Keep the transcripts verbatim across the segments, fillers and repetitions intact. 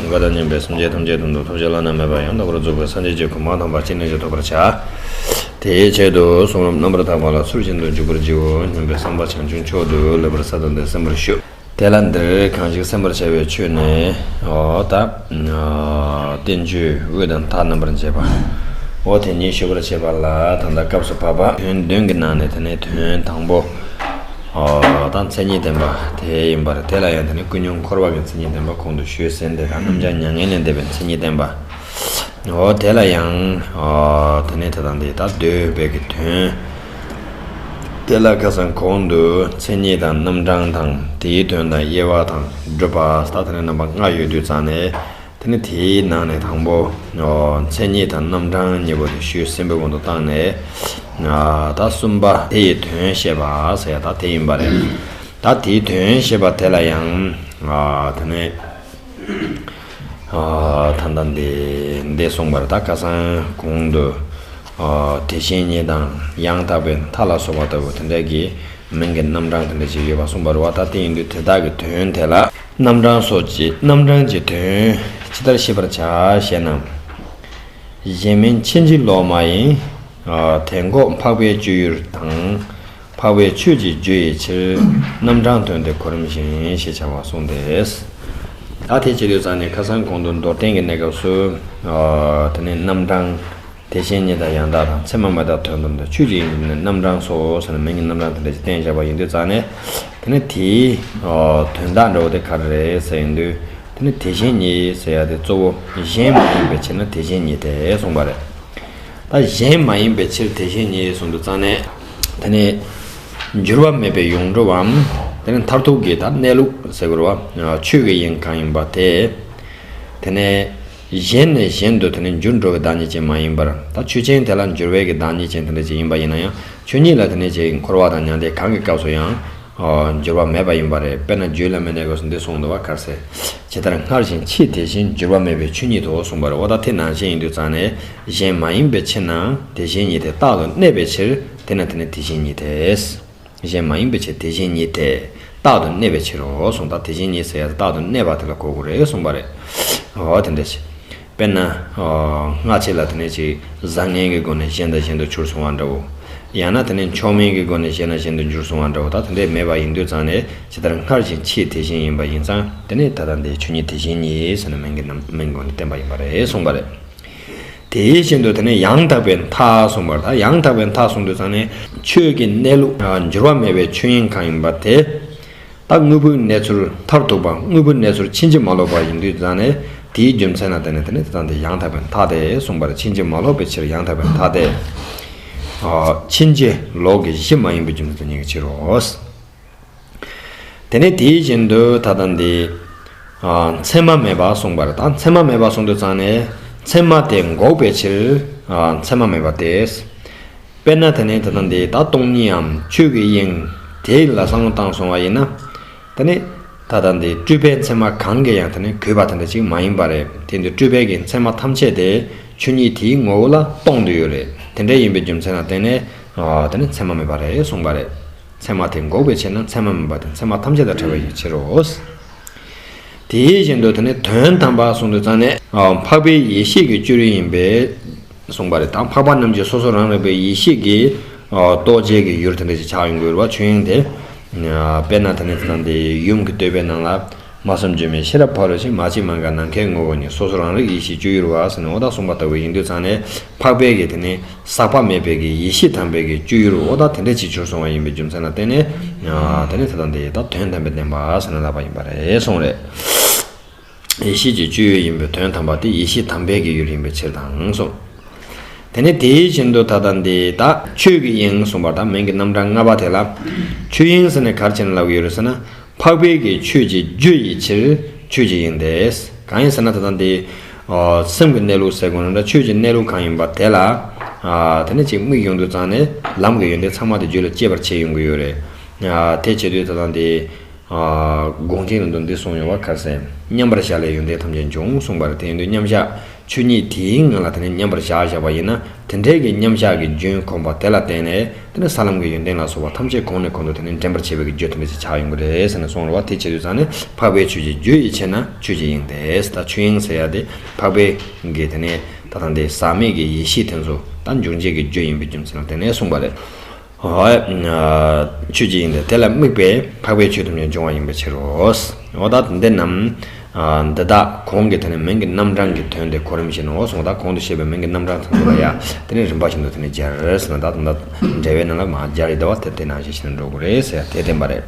བཀའ་དང་མཉམ་པའི་སེམས་ཅན་ཐམས་ཅད་དོན་དུ་ཐོབ་བྱ་བླ་ན་མེད་པ་ཡང་དག་པར་རྫོགས་པའི་སངས་རྒྱས་ཀྱི་གོ་འཕང་དམ་པ་ཅི་ནས་ཀྱང་ཐོབ་པར་བྱ། དེའི་ཆེད་དུ་གསུང་རབ་རྣམ་པར་དག་པ་ལ་ཚུལ་བཞིན་དུ་འཇུག་པར་བགྱིའོ་སྙམ་པའི་བསམ་པ་བྱང་ཆུབ་མཆོག་ཏུ་ལེགས་པར་གསལ་བཏབ་སྟེ་གསན་པར་ཞུ། དེ་ལ་འདིར་གང་ཞིག་གསན་པར་བྱ་བའི་ཆོས་ནི། འོ་ད། བསྟན་བཅོས་དབུས་དང་མཐའ་རྣམ་པར་འབྱེད་པ། འོ་དེ་ཉིད་ཞུ་བར་བྱེད་པ་ལ་ད་ལྟ་སྐབས་སུ་བབ་པ་དོན་བདུན་གྱི་ནང་ནས་དེ་ནས་དོན་དང་པོ། འོ་ད་མཚན་ཉིད་ལྡན་པ་དེ་ཡིན་པར་དེ་ལ་ཡང་དེ་ནས་ཀུན་འབྱུང་འཁོར་བ་གི་མཚན་ཉིད་ལྡན་པ་གོང་དུ་ཞུས་ཟིན་དེ་དང་རྣམ་བྱང་མྱ་ངན་ལས་འདས་པའི་མཚན་ཉིད་ལྡན་པ། འོ་དེ་ལ་ཡང་། འོ་དེ་ནས་དེ་དང་དེ་ད་འདོད་པའི་གི་དོན། དེ་ལ་ཁ་སང་གོང་དུ་མཚན་ཉིད་དང་རྣམ་གྲངས་དང་དེའི་དོན་དང་དབྱེ་བ་དང་སྒྲུབ་པ་ད་དེ་ནས་རྣམ་པ་ལྔ་ཡོད་དུས་ཙང་ནས། དེ་ནི་དེའི་ནང་ནས་དང་པོ། འོ་མཚན་ཉིད་དང་རྣམ་གྲངས་གཉིས་པོ་དེ་ཞུས་ཟིན་པའི་གོང་དུ་བཏང་ནས། ད་གསུམ་པ་དེ་ཡི་དོན་བཤད་པ་ཟེར་ཡ་ད་དེ་ཡིན་པ་རེད། ད་དེའི་དོན་བཤད་པ་དེ་ལ་ཡང་། དེ་ནས། ད་ལྟ་འདི་འདི་གསུངས་པར་ད་ཁ་སང་གོང་དུ། དེ་བཞིན་ཉིད་དང་ཡང་དག་པའི་མཐའ་ལ་སོགས་པ་ལྟ་བུ་དེ་འདྲ་གི་མིང་གི་རྣམ་གྲངས་དེ་འདྲ་ཞིག་ཡོད་པ་གསུངས་པ་རེད་བ། ད་དེ་ཡིན་དུས་དེ་དག་གི་དོན་དེ་ལ་རྣམ་གྲངས་སོགས་ཀྱི་རྣམ་གྲངས་ཀྱི་དོན་ཇི་ལྟར་ཤེས་པར་བྱ་ཞེ་ན། གཞན་མིན་ཕྱིན་ཅི་ལོག་མ་ཡིན། དེ་འགོག་འཕགས་པའི་སྤྱོད་ཡུལ་དང་། འཕགས་པའི་ཆོས་ཀྱི་རྒྱུ་ཡི་ཕྱིར། རྣམ་གྲངས་དོན་དེ་གོ་རིམ་བཞིན་ཞེས་བྱ་བ་གསུངས་ཏེ། ད་དེ་བྱེད་དུས་ཙང་ནས་ཁ་སང་གོང་དུ་མདོར་བསྟན་གྱི་གནས་སྐབས་སུ། དེ་ནས་རྣམ་གྲངས། དེ་བཞིན་ཉིད་དང་ཡང་དག་དང་མཚན་མ་མི་རྟག་དོན་དམ་དང་ཆོས་ཀྱི་དབྱིངས་ཀྱི་རྣམ་གྲངས་སོ་ཟེར་ན་མིང་གི་རྣམ་གྲངས་དེ་འདྲ་ཞིག་བསྟན་བཞག་པ་ཡིན་དུས་ཙང་ནས། དེ་ནས་དེའི་དོན་དག་འདྲ་བོ་དེ་ག་རེ་རེད་ཟེར་ཡིན་དུས། དེ་ནས་དེ་བཞིན་ཉིད་ཟེར་ཡ་དེ་གཙོ་བོ་གཞན་མ་ཡིན་པའི་ཕྱིར་ན་དེ་བཞིན་ཉིད་དེ་གསུངས་པ་རེད། ད་གཞན་མ་ཡིན་པའི་ཕྱིར་དེ་བཞིན་ཉིད་གསུངས་དུས་ཙང་ནས། དེ་ནས་འགྱུར་བ་མེད་པའི་ཡོངས་གྲུབ་བམ། དེ་ནས་མཐར་ཐུག་གི་ད་གནས་ལུགས་ཟེར་དགོས་རེད་བ། ཆོས་ཀྱི་དབྱིངས་གང་ཡིན་པ་དེ། དེ་ནས་གཞན་ནས་གཞན་དུ་དེ་ནས་འགྱུར་འགྲོ་བའི་བདག་ཉིད་ཅན་མ་ཡིན་པར། ད་ཆོས་ཅན་དེ་ལ་འགྱུར་བའི་གི་བདག་ཉིད་ཅན་དེ་འདྲ་ཅིག་ཡིན་པ་ཡིན་ན་ཡང་ཆོས་ཉིད་ལ་དེ་ནས་ཅིག་འཁོར་བ་དང་མྱང་འདས་གང་གི་སྐབས་སུ་ཡང་འགྱུར་བ་མེད་པ་ཡིན་པ་རེད། དཔེར་ན་རྒྱུད་བླ་མའི་གནས་སྐབས་སུ་འདི་གསུངས་འདུག་བ། ག་རེ་ཟེར། ཇི་ལྟར་སྔར་བཞིན་ཕྱིས་དེ་བཞིན་འགྱུར་བ་མེད་པའི་ཆོས་ཉིད་དོ་གསུངས་པ་རེད། འོ་ད་དེ་ནང་བཞིན་ཡིན་དུས་ཙང་ནས་གཞན་མ་ཡིན་པའི་ཕྱིར་ན་དེ་བཞིན་ཉིད་དེ་རྟག་ཏུ་གནས་པའི་ཕྱིར་དེ་ན་དེ་ནས་དེ་བཞིན་ཉིད་དེ། གཞན་མ་ཡིན་པའི་ཕྱིར་དེ་བཞིན་ཉིད་དེ་རྟག་ཏུ་གནས་པའི་ཕྱིར་རོ་གསུངས། ད་དེ་བཞིན་ཉིད་ཟེར་ཡ་རྟག་ཏུ་གནས་པ་དེ་ལ་གོ་དགོས་རེད་གསུངས་པ་རེད། འོ་དེ་འདྲ་ཞིག་དཔེར་ན། སྔ་ཕྱི་ལ་དེ་ནས་ཅིག་བཟང་ངན་གྱི་སྒོ་ནས་གཞན་དང་གཞན་དུ་གྱུར་སོང་བ་འདྲ་བོ། ཡང་ན་དེ་ནས་མཆོག་དམན་གྱི་སྒོ་ནས་གཞན་དང་གཞན་དུ་འགྱུར་སོང་བ་འདྲ་བོ། ད་དེ་འདྲས་མེད་པ་ཡིན་དུས་ཙང་ནས་ཇི་ལྟར་སྔར་བཞིན་ཕྱིས་དེ་བཞིན་ཡིན་པ་ཡིན་ཙང་དེ་ནས་ད་ལྟ་འདིའི་ཆོས་ཉིད་དེ་བཞིན་ཉིད་ཟེར་ནས་མིང་གི་རྣམ་མིང་སྒོ་ནས་བསྟན་པ་ཡིན་པ་རེད་གསུངས་པ་རེད། དེའི་བཞིན་དུ་དེ་ནས་ཡང་དག་པའི་མཐའ་གསུངས་པར། ད་ཡང་དག་པའི་མཐའ་གསུངས་དུས་ཙང་ནས་ཆོས་ཀྱི་གནས་ལུགས་འགྱུར་བ་མེད་པའི་ཆོས་དབྱིངས་གང་ཡིན་པ་དེ། ད་དངོས་པོའི་གནས་ཚུལ་མཐར་ཐུག་པ་དངོས་པོའི་གནས་ཚུལ་ཕྱིན་ཅི་མ་ལོག་པ་ཡིན་དུས་ཙང་ནས་དེའི་རྒྱུ་མཚན་ལ་བརྟེན་ནས་དེ་ནས་དེ་དང་དེ་ཡང་དག་པའི་མཐའ་དེ་གསུངས་པར། ཕྱིན་ཅི་མ་ལོག་པའི་ཕྱིར་ཡང་དག་པའི་མཐའ་དེ། ཕྱིན་ཅི་ལོག་གི་གཞི་མ་ཡིན་པའི་རྒྱུ་མཚན་དེ་ཉིད་ཀྱི་ཕྱིར་རོ། དེ་ནས་དེའི་བཞིན་དུ་ད་ལྟ་འདི། མཚན་མ་མེད་པ་གསུངས་པར། ད་མཚན་མ་མེད་པ་གསུངས་དུས་ཙང་ནས་མཚན་མ་དེ་འགོག་པའི་ཕྱིར། མཚན་མ་མེད་པ་སྟེ། དཔེར་ན་དེ་ནས་ད་ལྟ་འདི་ད་སྟོང་ཉིད་འམ་ཆོས་ཀྱི་དབྱིངས་དེ་ལ་བསམ་བློ་བཏང་སོང་བ་ཡིན་ན། དེ་ནས་ད་ལྟ་འདི་སྤྲོས་པའི་མཚན་མ་གང་གིས་ཡང་དེ་ནས་གོས་པ་དེ་འདྲ་ཅིག་མ་ཡིན་པ་རེད། དེ་འདི་སྤྲོས་པའི་གི་མཚན་མ་ཐམས་ཅད་དེ་ཆོས་ཉིད་དེའི་ངོ་བོ་ལ་སྟོང་དུ་ཡོད་རེད། དེ་འདྲ་ཡིན་པའི་རྒྱུ་མཚན་ལ་བརྟེན་ནས་དེ་ནས་མཚན་མ་མེད་པ་རེད་གསུངས་པ་རེད། མཚན་མ་དེ་འགོག་པའི་ཕྱིར་ན་མཚན་མ་མིན་པ་དེ་མཚན་མ་ཐམས་ཅད་དང་བྲལ་བའི་ཕྱིར་རོ། དེའི་བཞིན་དུ་དེ་ནས་དོན་དམ་པ་གསུངས་དུས་ཙང་ནས་འཕགས་པའི་ཡེ་ཤེས་ཀྱི་སྤྱོད་ཡུལ་ཡིན་པས་གསུངས་པ་རེད། ད་འཕགས་པ་རྣམས་ཀྱི་སོ་སོ་རང་རིག་པའི་ཡེ་ཤེས་ཀྱི་རྟོགས་བྱེད་ཀྱི་ཡུལ་དེ་འདྲ་ཞིག་ཆགས་ཡོང་དགོས་རེད་བ། ཆོས་དབྱིངས་དེ། དཔེར་ན་དེ་ནས་དེ་དང་དེ་ཡུམ་གྱི་བསྟོད་པའི་ནང་ལ། སྨྲ་བསམ་བརྗོད་མེད་ཤེས་རབ་ཕ་རོལ་ཕྱིན། མ་སྐྱེས་མ་འགགས་ནམ་མཁའི་ངོ་བོ་ཉིད། སོ་སོ་རང་རིག་ཡེ་ཤེས་སྤྱོད་ཡུལ་བ་ཟེར་ནས་འོ་ད་གསུངས་པ་ལྟ་བུ་ཡིན་དུས་ཙང་ནས་འཕགས་པའི་གི་དེ་ནས་ཟག་པ་མེད་པའི་གི་ཡེ་ཤེས་དམ་པའི་གི་སྤྱོད་ཡུལ་འོ་ད་དེ་འདྲ་ཅིག་གྱུར་སོང་བ་ཡིན་པའི་རྒྱུ་མཚན་ལ་བརྟེན་ནས། དེ་ནས་ད་ལྟ་འདི་ད་དོན་དམ་པའི་བདེན་པ་ཟེར་ན་ལབ་པ་ཡིན་པ་རེད་གསུངས་རེད། ཡེ་ཤེས་ཀྱི་སྤྱོད་ཡུལ་ཡིན་པའི་དོན་དམ་པ་དེ་ཡེ་ཤེས་དམ་པའི་གི་ཡུལ་ཡིན་པའི་ཕྱིར་དང་གསུངས། དེ་ནས་དེའི་བཞིན་དུ་ད་ལྟ་འདི་ད་ཆོས་ཀྱི་དབྱིངས་གསུངས་པ་དང་མིང་གི་རྣམ་གྲངས་ལྔ་པ་དེ་ལ། ཆོས་དབྱིངས་ཟེར་ནས་ག་རེ་བྱས་ནས་ལབ་ཀྱི་ཡོད་རེད་ཟེར་ན། འཕགས་པའི་གི་ཆོས་ཀྱི་རྒྱུ་ཡི་ཕྱིར་ཆོས་ཀྱི་དབྱིངས་ཏེ། གང་ཡིན་ཟེར་ན་ད་ལྟ་འདི། སེམས་ཀྱི་གནས་ལུགས་ཟེར་དགོས་ན་འདྲ་ཆོས་ཀྱི་གནས་ལུགས་གང་ཡིན་པ་དེ་ལ། དེ་ནས་ཅིག་དམིགས་ཡོང་དུས་ཙང་ནས་ལམ་གྱི་ཡོན་ཏན་ཚང་མ་དེ་རྒྱུད་ལ་སྐྱེ་བར་བྱེད་ཡོང་གི་ཡོད་རེད། དེ་བྱེད་དུས་ད་ལྟ་འདི། དགོངས་འགྲེལ་ནང་དུ་འདི་གསུངས་ཡོད་པ་ག་རེ་ཟེར། མཉམ་པར་བཞག་ལས་ཡོན་ཏན་ཐམས་ཅད་འབྱུང་གསུངས་པ་རེད། དེ་ཡིན་དུས་མཉམ་བཞག་ཆོས་ཉིད་དེའི་ངང་ལ་དེ་ནས་མཉམ་པར་བཞག་བཞག་པ་ཡིན་ན་དེ་འདྲའི་གི་མཉམ་བཞག་གི་རྒྱུན་གོམས་པ་དེ་ལ་བརྟེན་ནས་ དེ་ནས་ས་ལམ་གྱི་ཡོན་ཏན་ལ་སོགས་པ་ཐམས་ཅད་གོང་ནས་གོང་དུ་དེ་ནས་འདྲེན་པར་བྱེད་པའི་རྒྱུ་དེ་འདྲ་ཞིག་ཆགས་ཡོང་གི་རེད་ཟེར་ནས་གསུངས་རེད་བ། དེ་བྱེད་དུས་ཙང་ནས་འཕགས་པའི་ཆོས་ཀྱི་རྒྱུ་ཡི་ཕྱིར་ན་ཆོས་ཀྱི་དབྱིངས་ཏེ། ད་ཆོས་དབྱིངས་ཟེར་ཡ་དེ་འཕགས་པའི་གི་དེ་ནས་ད་ཐང་དེ་ཟག་མེད་ཀྱི་ཡེ་ཤེས་དེ་ཚོ་ད་འབྱུང་བྱེད་ཀྱི་རྒྱུ་ཡིན་པའི་རྒྱུ་མཚན་ལ་བརྟེན་ནས་གསུངས་པ་རེད། ཆོས་ཀྱི་དབྱིངས་ཏེ། དེ་ལ་དམིགས་པས་འཕགས་པའི་ཆོས་ཐམས་ཅད་འབྱུང་བ་ཡིན་པའི་ཕྱིར་རོ། འོ་ད་འདི་རྣམས་འདི་དག་གོང་གི་དེ་ནས་མིང་གི་རྣམ་གྲངས་ཀྱི་དོན་དེ་གོ་རིམ་བཞིན་ནོ་གསུངས། ད་གོང་དུ་བཤད་པའི་མིང་གི་རྣམ་གྲངས་ཚང་མ་ལ་ཡ་དེ་ནས་རིམ་པ་བཞིན་དུ་དེ་ནས་སྦྱར་ཟེར་ན། ད་ད་འགྲེལ་བའི་ནང་ལ་མ་སྦྱར་ཡི་ད་བ་དེ་དེ་ནང་བཞིན་བྱས་ནས་འགྲོ་དགོས་རེད་ཟེར་ཡ་དེ་བསྟན་པ་རེད།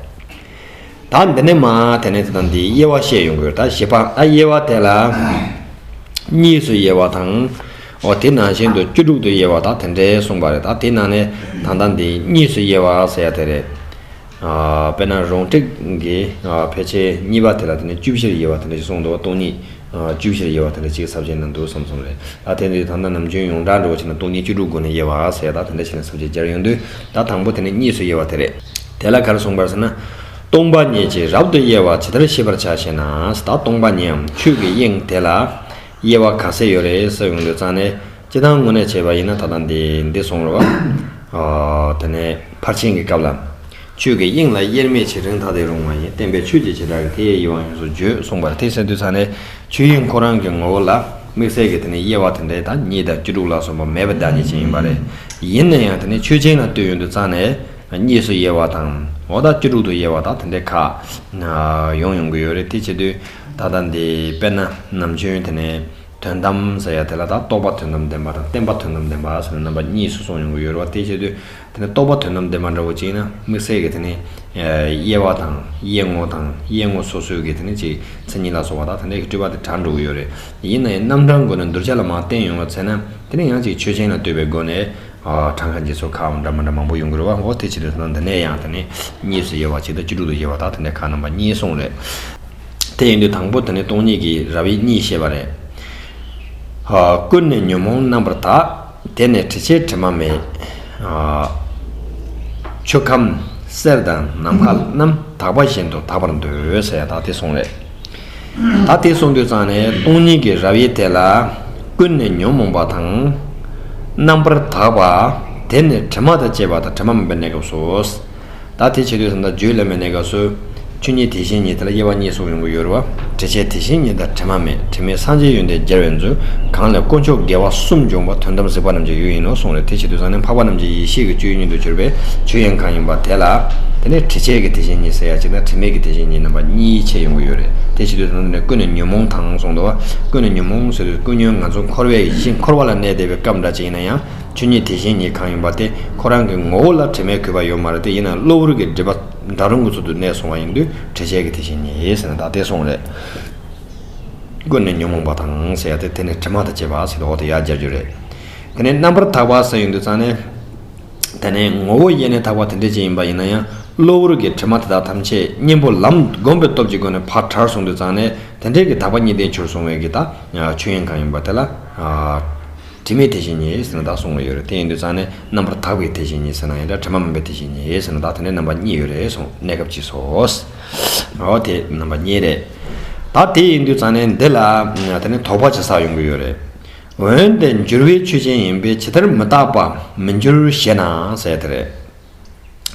ད་འདི་ནས་མ་དེ་ནས་དེ་དང་འདིའི་དབྱེ་བ་བཤད་ཡོང་གི་ཡོད། ད་བཞི་པ་ད་དབྱེ་བ་དེ་ལ་གཉིས་སུ་དབྱེ་བ་དང་། འོ་དེ་ནང་བཞིན་དུ་བཅུ་དྲུག་ཏུ་དབྱེ་བ་ད་དེ་འདྲའི་གསུངས་པ་རེད། ད་དེ་ནང་ནས་ད་ལྟ་འདི་གཉིས་སུ་དབྱེ་བ་ཟེར་ཡ་དེ་རེད། དཔེར་ན་རོང་ཏྲིག་གི་ཕལ་ཆེར་གཉིས་པ་དེ་ལ་དེ་ནས་བཅུ་བཞིར་དབྱེ་བ་དེ་འདྲ་ཞིག་གསུངས་འདུག་སྟོང་ཉིད་བཅུ་བཞིར་དབྱེ་བ་དེ་འདྲ་ཅིག་ས་བཅད་ནང་འདུག་བསམ་སོང་རེད། ད་དེ་འདི་ད་ལྟ་ནམ་རྒྱུན་ཡོངས་གྲགས་འདྲ་བོ་བྱས་ན་སྟོང་ཉིད་བཅུ་དྲུག་སྒོ་ནས་དབྱེ་བ་ཟེར་ཡ་ད་དེ་འདྲ་བྱས་ནས་ས་བཅད་སྦྱར་ཡོང་དུས། ད་དང་པོ་དེ་ནས་གཉིས་སུ་དབྱེ་བ་དེ་རེད། དེ་ལ་ག་རེ་གསུངས་པ་རེད་ཟེར་ན། སྟོང་པ་ཉིད་ཀྱིས་རབ་ཏུ་དབྱེ་བ་ཇི་ལྟར་ཤེས་པར་བྱ་ཞེ་ན། ད་སྟོང་པ་ཉིད་འམ་ཆོས་ཀྱི་དབྱིངས་དེ་ལ་དབྱེ་བ་ག་ཚད་ཡོད་རེད་ཟེར་ཡོང་དུས་ཙང་ནས། སྤྱིར་བཏང་དངོས་གནས་བྱས་པ་ཡིན་ན་ད་ལྟ་འདི་འདི་གསུངས་རེད་བ། དེ་ནས་ཕར་ཕྱིན་གྱི་སྐབས་ལ། ཆོས་ཀྱི་དབྱིངས་ལ་དབྱེར་མེད་ཅིང་རིང་ཐག་ཏུ་རིང་བ་ཡིན། བསྟན་པའི་ཆོས་ཀྱི་བྱེ་བྲག་གིས་དེ་ཡི་དབྱེ་བ་ཡོངས་སུ་བརྗོད་གསུངས་པ་རེད། དེ་ཟེར་དུས་ཙང་ནས་ཆོས་དབྱིངས་ཁོ་རང་གི་ངོ་བོ་ལ་དམིགས་བསལ་གྱི་དེ་ནས་དབྱེ་བ་དེ་འདྲའི་ད་གཉིས་དང་བཅུ་དྲུག་ལ་སོགས་པ་མེད་པའི་བདག་ཉིད་ཅིག་ཡིན་པ་རེད། ཡིན་ན་ཡང་དེ་ནས་ཆོས་ཅན་ལ་ལྟོས་ཡོང་དུས་ཙང་ནས་གཉིས་སུ་དབྱེ་བ་དང་འོ་ད་བཅུ་དྲུག་ཏུ་དབྱེ་བ་ད་དེ་འདྲའི་ཁག་ཡོང་ཡོང་གི་ཡོད་རེད། དེ་བྱེད་དུས་ད་ལྟ་འདི་དཔེར་ན་ནམ་རྒྱུན་དེ་ནས། དོན་དམ་ཟེར་ཡ་དེ་ལ་ད་རྟོག་པ་དོན་དམ་བདེན་པ་དང་བརྟན་པ་དོན་དམ་བདེན་པ་ཟེར་ནས་རྣམ་པ་གཉིས་སུ་གསུངས་ཡོང་གི་ཡོད་རེད་བ། དེ་བྱེད་དུས་དེ་ནི་རྟོག་པ་དོན་དམ་བདེན་པ་འདྲ་བོ་ཅིག་ཡིན་ན་དམིགས་བསལ་གྱི་དེ་ནི་དབྱེ་བ་དང་དབྱེ་ངོ་དང་དབྱེ་ངོ་སོ་སོའི་གི་དེ་ནི་ཅིག་མཚན་ཉིད་ལ་སོགས་པ་དང་དེ་འདྲའི་གི་སྤྲོས་པ་དེ་དྲག་འགྲོ་གི་ཡོད་རེད། ཡིན་ན་ཡང་རྣམ་གྲངས་སྒོ་ནས་གདུལ་བྱ་ལ་མར་བསྟན་ཡོང་བ་ཚེ་ན་དེ་ནི་ཡང་ཅིག་ཆོས་ཅན་ལ་ལྟོས་པའི་སྒོ་ནས་གྲངས་ཀ་འབྱེད་ཚུལ་ཁག་འདྲ་མི་འདྲ་མང་པོ་ཡོང་གི་རེད་བ། འོ་དེ་བྱེད་དུས་ད་འདི་ནས་ཡང་དེ་ནི་གཉིས་སུ་དབྱེ་བ་གཅིག་དང་བཅུ་དྲུག་ཏུ་དབྱེ་བ་དང་དེ་འདྲའི་ཁག་རྣམ་པ་གཉིས་གསུངས་རེད། དེ་ཡིན་དུས་དང་པོ་དེ་ནི་སྟོང་ཉིད་ཀྱི་རབ་དབྱེ་གཉིས་བཤད་པ་རེད། ཨ། ཀུན་ནས་ཉོན་མོངས་རྣམ་པར་དག་དེ་ནི་དྲི་བྱའི་དྲི་མ་མེད། ཨ། ཆུ་ཁམས་གསེར་དང་ནམ་མཁའ་རྣམས་དག་པ་བཞིན་དུ་དག་པར་འདོད་ཟེར་ཡ་ད་དེ་གསུངས་རེད། ད་དེ་གསུངས་དུས་ཙང་ནས་སྟོང་ཉིད་ཀྱི་རབ་དབྱེ་དེ་ལ་ཀུན་ནས་ཉོན་མོངས་པ་དང་། རྣམ་པར་དག་པ། དེ་ནི་དྲི་མ་དང་བཅས་པ་དང་དྲི་མ་མེད་པའི་གནས་སྐབས་སོ། ད་དེ་བྱེད་དུས་ཙམ་ད་རྒྱུད་བླ་མའི་གནས་སྐབས་སུ། ཆོས་ཉིད་དེ་བཞིན་ཉིད་དེ་ལ་དབྱེ་བ་གཉིས་གསུངས་ཡོང་གི་ཡོད་རེད་བ། དྲི་བྱའི་དེ་བཞིན་ཉིད་དང་དྲི་མ་མེད། དྲི་མེད་སངས་རྒྱས་ཡོན་ཏན་རྒྱལ་བའི་མཛོད། གང་ལས་དཀོན་མཆོག་དགེ་བ་གསུམ་འབྱུང་བ། དོན་དམ་གཟིགས་པ་རྣམས་ཀྱི་ཡུལ་ཡིན་ནོ་གསུངས་རེད། དེ་བྱེད་དུས་ཙམ་ནས་འཕགས་པ་རྣམས་ཀྱི་ཡེ་ཤེས་ཀྱི་སྤྱོད་ཡུལ་ཉིད་དུ་གྱུར་པའི་ཆོས་དབྱིངས་གང་ཡིན་པ་དེ་ལ། དེ་ནས་དྲི་བྱེད་ཀྱི་དེ་བཞིན་ཉིད་ཟེར་ཡ་གཅིག་དང་དྲི་མེད་ཀྱི་དེ་བཞིན་ཉིད་རྣམ་པ་གཉིས་ཕྱེ་ཡོང་གི་ཡོད་རེད། དེ་བྱེད་དུས་ཙམ་ནས་ཀུན་ནས་ཉོན་མོངས་དང་གསུངས་འདུག་བ། ཀུན་ནས་ཉོན་མོངས་ཟེར་དུས་ཀུན་ཉོན་ང་ཚོ་འཁོར་བའི་གཞི་འཁོར་བ་ལ་གནས་བསྡད་པའི་སྐབས་འདྲ་ཅིག་ཡིན་ན་ཡང་། ཆོས་ཉིད་དེ་བཞིན་ཉིད་གང་ཡིན་པ་དེ་ཁོ་རང་གི་ངོ་བོ་ལ་དྲི་མས་གོས་པ་ཡོད་མ་རེད་དེ། ཡིན་ན་གློ་བུར་གྱི་སྒྲིབ་པ་འདྲ་རུང་གི་ཚུལ་དུ་གནས་སོང་བ་ཡིན་དུས་དྲི་བྱེད་ཀྱི་དེ་བཞིན་ཉིད་ཟེར་ན་ད་དེ་གསུངས་རེད། ཀུན་ནས་ཉོན་མོངས་པ་དང་ཟེར་ཡ་དེ་དེ་ནི་དྲི་མ་དང་བཅས་པ་ཟེར་དུས་འོ་དེ་ཡར་སྦྱར་རྒྱུ་རེད། དེ་ནས་རྣམ་པར་དག་པ་ཟེར་ཡོང་དུས་ཙང་ནས། དེ་ནས་ངོ་བོ་དབྱེ་ནས་དག་པ་དེ་འདྲ་ཅིག་ཡིན་པ་ཡིན་ན་ཡང་གློ་བུར་གྱི་དྲི་མ་དེ་དག་ཐམས་ཅད་གཉེན་པོ་ལམ་བསྒོམས་པའི་སྟོབས་ཀྱི་སྒོ་ནས་ཕར་བྲལ་སོང་དུས་ཙང་ནས་དེ་འདྲའི་གི་དག་པ་གཉིས་ལྡན་གྱུར་སོང་བའི་གི་ད་ཆོས་དབྱིངས་གང་ཡིན་པ་དེ་ལ། དྲི་མེད་དེ་བཞིན་ཉིད་ཟེར་ན་ད་གསུངས་པ་ཡོད་རེད། དེ་ཡིན་དུས་ཙང་ནས་རྣམ་པར་དག་པའི་དེ་བཞིན་ཉིད་ཟེར་ན་ཡང་འདྲ་དྲི་མ་མེད་པའི་དེ་བཞིན་ཉིད་ཟེར་ན་ད་དེ་ནས་རྣམ་པ་གཉིས་ཡོད་རེད་གསུངས་གནས་སྐབས་ཀྱི་སོ། འོ་དེ་རྣམ་པ་གཉིས་རེད། ད་དེ་ཡིན་དུས་ཙང་ནས་འདི་ལ་དེ་ནས་དོགས་པ་ཅིག་ཟ་ཡོང་གི་ཡོད་རེད། འོན་ཏེ་འགྱུར་བའི་ཆོས་ཅན་ཡིན་པས་ཇི་ལྟར་མི་རྟག་པ་མི་འགྱུར་ཞེ་ན་ཟེར་དེ་རེད།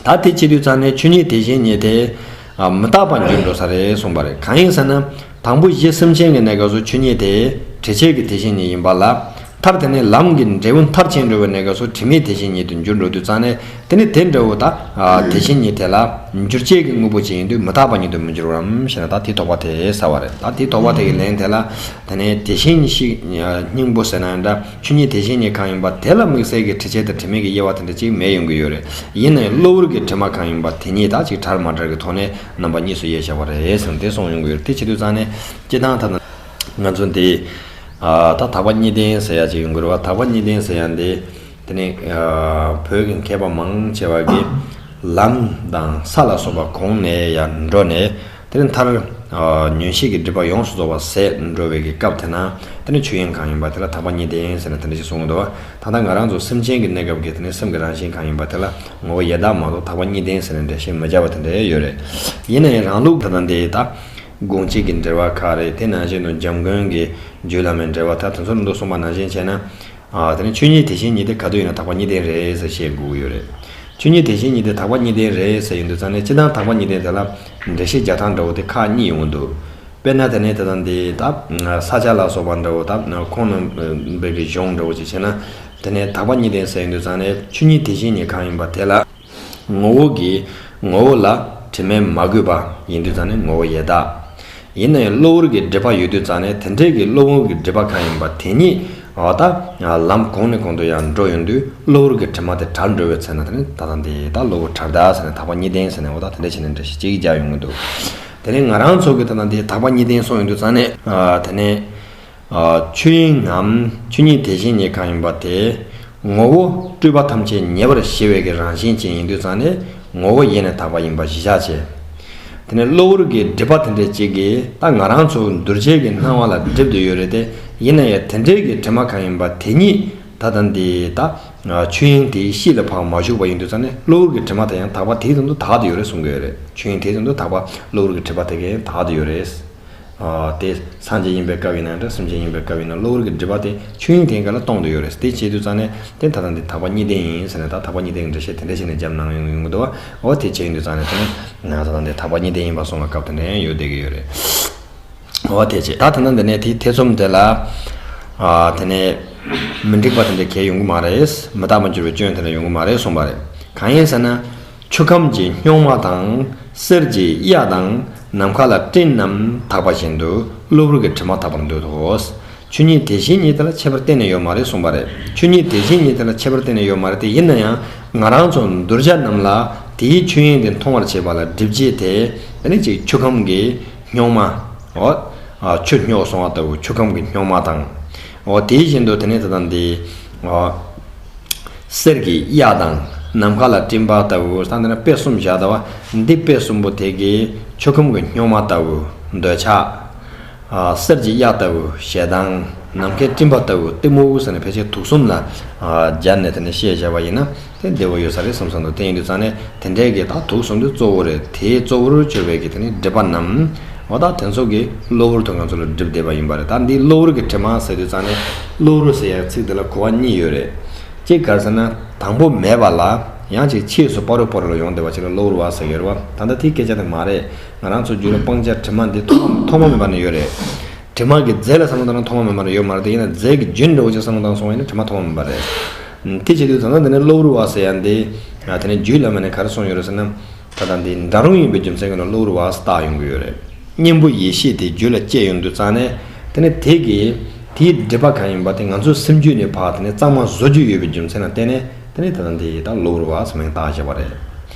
ད་དེ་བྱེད་དུས་ཙང་ནས་ཆོས་ཉིད་དེ་བཞིན་ཉིད་དེ། ཨ། མི་རྟག་པ་འགྱུར་འགྲོ་ས་རེད་གསུངས་པ་རེད། གང་ཡིན་ཟེར་ན། དང་པོ་གཞི་སེམས་ཅན་གྱི་གནས་སྐབས་སུ་ཆོས་ཉིད་དེ་དྲི་བྱེད་ཀྱི་དེ་བཞིན་ཉིད་ཡིན་པ་ལ། མཐར་དེ་ནས་ལམ་གྱི་འབྲས་བུ་མཐར་ཕྱིན་འགྲོ་བའི་གནས་སྐབས་སུ་དྲི་མེད་དེ་བཞིན་ཉིད་དུ་འགྱུར་འགྲོ་དུས་ཙང་ནས་དེ་ནས་དེ་འདྲ་བོ་ད། ཨ། དེ་བཞིན་ཉིད་དེ་ལ་འགྱུར་བྱེད་ཀྱི་དངོས་པོ་ཅིག་ཡིན་དུས་མི་རྟག་པ་ཉིད་དུ་མི་འགྱུར་རམ་ཞེ་ན་ད་དེ་དོགས་པ་དེ་ཟ་བ་རེད། ད་དེ་དོགས་པ་དེ་གི་ལན་དེ་ལ། དེ་ནས་དེ་བཞིན་གཤེགས་སྙིང་པོ་ཟེར་ན་ཡང་འདྲ། ཆོས་ཉིད་དེ་བཞིན་ཉིད་གང་ཡིན་པ་དེ་ལ་དམིགས་བསལ་གྱི་དྲི་བྱེད་དང་དྲི་མེད་ཀྱི་དབྱེ་བ་དེ་འདྲ་ཅིག་མེད་ཡོང་གི་ཡོད་རེད། ཡིན་ནའི་གློ་བུར་གྱི་དྲི་མ་གང་ཡིན་པ་དེ་ཉིད་ད་ཅིག་བྲལ་མ་བྲལ་གྱི་ཐོག་ནས་རྣམ་པ་གཉིས་སུ་དབྱེ་བཞག་པ་རེད་ཟེར་ནས་དེ་གསུངས་ཡོང་གི་ཡོད་རེད། དེ་བྱེད་དུས་ཙང་ནས་སྤྱིར་བཏང་ད་ང་ཚོ་འདི་ད་དག་པ་གཉིས་ལྡན་ཟེར་ཡ་ཅིག་ཡོང་གི་རེད་བ། དག་པ་གཉིས་ལྡན་ཟེར་ཡ་འདི་དེ་ནི་བོད་ཀྱི་མཁས་པ་མང་ཆེ་བ་གིས་ལམ་དང་ས་ལ་སོགས་པ་གོང་ནས་ཡར་འགྲོ་ནས། དེ་ནས་མཐར། ཨ། ཉོན་ཤེས་ཀྱི་སྒྲིབ་པ་ཡོངས་སུ་རྫོགས་པ་ཟད་འགྲོ་བའི་གི་སྐབས་དེ་ན། དེ་ནས་ཆོས་དབྱིངས་གང་ཡིན་པ་དེ་ལ་དག་པ་གཉིས་ལྡན་ཟེར་ནས་དེ་འདྲ་ཞིག་གསུངས་འདུག་བ། ད་ལྟ་ང་རང་ཚོ་སེམས་ཅན་གྱི་གནས་སྐབས་ཀྱི་དེ་ནས་སེམས་ཀྱི་རང་བཞིན་གང་ཡིན་པ་དེ་ལ་ངོ་བོ་ཡང་དག་མ་གཏོགས་དག་པ་གཉིས་ལྡན་ཟེར་ནས་འགྲེལ་བཤད་མི་བྱ་བ་དེ་འདྲ་ཡོད་རེད། ཡིན་ན་ཡང་རང་ལུགས་ད་ལྟ་འདི་ད་དགོངས་གཅིག་གི་འགྲེལ་བ་ཁག་རེད། དེ་ནང་བཞིན་དུ་འཇམ་མགོན་གྱི་རྒྱུད་བླ་མའི་འགྲེལ་བ་ད་དེ་ཚོ་ནང་དུ་གསུངས་པ་ནང་བཞིན་བྱས་ན། ཨ། དེ་ནས་ཆོས་ཉིད་དེ་བཞིན་ཉིད་དེ་ག་དུས་ཡིན་ན་དག་པ་གཉིས་ལྡན་རེད་ཟེར་བཤད་དགོས་ཀྱི་ཡོད་རེད། ཆོས་ཉིད་དེ་བཞིན་ཉིད་དེ་དག་པ་གཉིས་ལྡན་རེད་ཟེར་ཡོང་དུས་ཙང་ནས། སྤྱིར་བཏང་དག་པ་གཉིས་ལྡན་དེ་ལ་འགྲེལ་བཤད་རྒྱག་སྟངས་འདྲ་བོ་དེ་ཁག་གཉིས་ཡོང་གི་འདུག་དཔེར་ན་དེ་ནས་ད་ལྟ་འདི་ད་ས་སྐྱ་ལ་སོགས་པ་འདྲ་བོ། ད་ཁོང་རྣམ་པའི་གི་གཞུང་འདྲ་བོ་ཅིག་བྱས་ན། དེ་ནས་དག་པ་གཉིས་ལྡན་ཟེར་ཡོང་དུས་ཙང་ནས། ཆོས་ཉིད་དེ་བཞིན་ཉིད་གང་ཡིན་པ་དེ་ལ། ངོ་བོ་གི་ངོ་བོ་ལ་དྲི་མས་མ་གོས་པ་ཡིན་དུས་ཙང་ནས་ངོ་བོ་ཡི་དྭགས། ཡིན་ན་ཡང་གློ་བུར་གྱི་སྒྲིབ་པ་ཡོད་དུས་ཙང་ནས། དེ་འདྲའི་གི་གློ་བུར་གྱི་སྒྲིབ་པ་གང་ཡིན་པ་དེ་ཉིད། འོ་ད་ལམ་གོང་ནས་གོང་དུ་ཡང་འགྲོ་ཡོང་དུས། གློ་བུར་གྱི་དྲི་མ་དེ་བྲལ་འགྲོ་བའི་ཚེ་ན། དེ་ནི་ད་ལྟ་འདི་ད་གློ་བུར་བྲལ་དག་ཟེར་ནས། དག་པ་གཉིས་ལྡན་ཟེར་ནས། འོ་ད་དེ་འདྲ་བྱས་ནས་འགྲེལ་བཤད་ཅིག་རྒྱག་ཡོང་གི་འདུག་དེ་ནས་ང་རང་ཚོ་གི་ད་ལྟ་འདི་དག་པ་གཉིས་ལྡན་གསུངས་ཡོང་དུས་ཙང་ནས། ཨ། དེ་ནས། ཨ། ཆོས་དབྱིངས་ངམ་ཆོས་ཉིད་དེ་བཞིན་ཉིད་གང་ཡིན་པ་དེ། ངོ་བོ་སྤྲོས་པ་ཐམས་ཅད་ཉེ་བར་ཞི་བའི་གི་རང་བཞིན་ཅན་ཡིན་དུས་ཙང་ནས། ངོ་བོ་ཡེ་ནས་དག་པ་ཡིན་པ་གཞི་བཞག་བྱས། དེ་ནས་གློ་བུར་གྱི་སྒྲིབ་པ་དེ་འདྲ་ཅིག་གིས་ད་ང་རང་ཚོ་གདུལ་བྱའི་གི་སྣང་བ་ལ་སྒྲིབ་བསྡད་ཡོད་རེད་དེ། ཡིན་ན་ཡང་དེ་འདྲའི་གི་དྲི་མ་གང་ཡིན་པ་དེ་ཉིད་ད་ལྟ་འདི་ད་ཆོས་དབྱིངས་དེའི་གཤིས་ལ་ཕར་མ་ཞུགས་པ་ཡིན་དུས་ཙང་ནས། གློ་བུར་གྱི་དྲི་མ་དེ་ཡང་དག་པ་དེའི་དོན་དུ་དག་བསྡད་ཡོད་རེད་གསུང་གི་ཡོད་རེད། ཆོས་དབྱིངས་དེའི་དོན་དུ་དག་པ། གློ་བུར་གྱི་སྒྲིབ་པ་དེ་གས་དག་བསྡད་ཡོད་རེད། ཨ། དེ་སངས་རྒྱས་ཡིན་པའི་སྐབས་ཡིན་ན་འདྲ། སེམས་ཅན་ཡིན་པའི་སྐབས་ཡིན་ན། གློ་བུར་གྱི་སྒྲིབ་པ་དེ་ཆོས་དབྱིངས་དེའི་སྒང་ལ་སྟོང་དུ་ཡོད་རེད། དེ་བྱེད་དུས་ཙང་ནས་དེ་ད་ལྟ་འདི་དག་པ་གཉིས་ལྡན་ཡིན་ཟེར་ནས། ད་དག་པ་གཉིས་ལྡན་གྱི་འགྲེལ་བཤད་དེ་འདྲ་བྱས་ནས་རྒྱབ་གནང་ཡོང་གི་འདུག་བ། འོ་དེ་བྱས་ཡོང་དུས་ཙང་ནས། དེ་ནས་ང་ད་ལྟ་འདི་དག་པ་གཉིས་ལྡན་ཡིན་པ་གསུང་བའི་སྐབས་དེ་འདྲ་ཡང་ཡོད་བསྡད་ཀྱི་ཡོད་རེད། འོ་དེ་བྱས། ད་ད་ལྟ་འདི་ནས་དེའི་ཐེ་ཚོམ་དེ་ལ། ཨ། དེ་ནས་མི་འགྲིག་པ་དེ་འདྲ་གས་ཡོང་གི་མ་རེད། མི་རྟག་པར་འགྱུར་བའི་སྐྱོན་དེ་འདྲ་ཡོང་གི་མ་རེད་གསུངས་པ་རེད། གང་ཡིན་ཟེར་ན། ཆུ་ཁམས་ཀྱི་སྨྱུག་མ་དང་། གསེར་གྱི་གཡའ་དང་། ནམ་མཁའ་ལ་སྤྲིན་རྣམས་དག་པ་བཞིན་དུ། གློ་བུར་གྱི་དྲི་མ་དག་པར་འདོད་དོ། ཆོས་ཉིད་དེ་བཞིན་ཉིད་དེ་ལ་ཁྱད་པར་གཏན་ནས་ཡོད་མ་རེད་གསུངས་པ་རེད། ཆོས་ཉིད་དེ་བཞིན་ཉིད་དེ་ལ་ཁྱད་པར་གཏན་ནས་ཡོད་མ་རེད་དེ། ཡིན་ན་ཡང་ང་རང་ཚོ་གདུལ་བྱ་རྣམས་ལ་དེའི་ཆོས་དབྱིངས་དེ་མཐོང་བར་བྱེད་པ་ལ་སྒྲིབ་བྱེད་དེ། དེ་ནི་ཅིག་ཆུ་ཁམས་ཀྱི་སྨྱུག་མ། འོ། ཨ། ཆུ་སྨྱོ་སོང་བ་ལྟ་བུ་ཆུ་ཁམས་ཀྱི་སྨྱུག་མ་དང་། འོ་དེ་བཞིན་དུ་དེ་ནི་ད་ལྟ་འདི། འོ། གསེར་གྱི་གཡའ་དང་། ནམ་མཁའ་ལ་སྤྲིན་པ་ལྟ་བུ། ད་འདི་ན་དཔེ་གསུམ་བཞག་ད་བ། འདི་དཔེ་གསུམ་པོ་དེ་གིས་ཆུ་ཁམས་ཀྱི་སྨྱུག་མ་ལྟ་བུ་འདོད་ཆགས། ཨ། གསེར་གྱི་གཡའ་ལྟ་བུ་ཞེ་སྡང་། ནམ་མཁའི་སྤྲིན་པ་ལྟ་བུ་གཏི་མུག་ཟེར་ནས་ཕལ་ཆེར་དུག་གསུམ་ལ། ཨ། སྦྱར་ནས་དེ་ནས་བཤད་བཞག་པ་ཡིན་ན། དེ་བདེ་བོ་ཡོད་ས་རེད་བསམ་བསམ་འདུག་དེ་ཡིན་དུས་ཙང་ནས་དེ་འདྲའི་གི་ད་དུག་གསུམ་དེ་གཙོ་བོ་རེད། དེའི་གཙོ་བོར་གྱུར་པའི་གི་དེ་ནི་སྒྲིབ་པ་རྣམས། འོ་ད་དེ་ཚོ་གི་གློ་བུར་དུ་ང་ཚོ་ལ་སྒྲིབ་བསྡད་པ་ཡིན་པ་རེད། ད་འདི་གློ་བུར་གྱི་དྲི་མ་ཟེར་དུས་ཙང་ནས། གློ་བུར་ཟེར་ཡ་ཚིག་དེ་ལ་གོ་བ་གཉིས་ཡོད་རེད། གཅིག་ག་རེ་ཟེར་ན། དང་པོ་མེད་པ་ལ། ཡང་ཅིག་ཕྱིས་སུ་སྤ་རོ་སྤ་རོ་ལ་ཡོང་བསྡད་པ་ཅིག་ལ་གློ་བུར་བ་ཟེར་གྱི་རེད་བ། ད་ལྟ་དེའི་སྐད་ཆ་དེ་མ་རེད། ང་རང་ཚོ་རྒྱུད་ལ་སྤང་བྱ་དྲི་མ་འདི་ཐོག་མ་ཐོག་མ་མེད་པ་ནས་ཡོད་རེད། དྲི་མ་གི་རྫས་ལ་བསམ་བློ་བཏང་ན་ཐོག་མ་མེད་པ་ནས་ཡོད་མ་རེད་དེ། ཡིན་ན་རྫས་ཀྱི་རྒྱུན་འདྲ་བོ་ཅིག་བསམ་བློ་བཏང་སོང་བ་ཡིན་ན་དྲི་མ་ཐོག་མ་མེད་པ་རེད། ཨ། དེ་བྱེད་དུས་ད་ལྟ་འདི་ནས་གློ་བུར་བ་ཟེར་ཡ་འདི། ཨ། དེ་ནས་རྒྱུད་བླ་མ་ནས་ག་རེ་གསུངས་ཡོད་རེད་ཟེར་ན། ད་ལྟ་འདི་འདྲ་རུང་ཡིན་པའི་རྒྱུ་མཚན་གྱིས་ན་གློ་བུར་བ་ཟེར་བཏགས་ཡོང་གི་ཡོད་རེད། གཉེན་པོ་ཡེ་ཤེས་དེ་རྒྱུད་ལ་སྐྱེས་ཡོང་དུས་ཙང་ནས། དེ་ནས་དེ་གིས་དེའི་སྒྲིབ་པ་གང་ཡིན་པ་དེ་ང་ཚོའི་སེམས་རྒྱུད་ནས་ཕར་དེ་ནས་གཙང་མ་བཟོ་རྒྱུ་ཡོད་པའི་རྒྱུ་མཚན་ལ་བརྟེན་ནས། དེ་ནས་ད་ལྟ་འདི་ད་གློ་བུར་བ་ཟེར་མིང་བཏགས་བཞག་པ་རེད།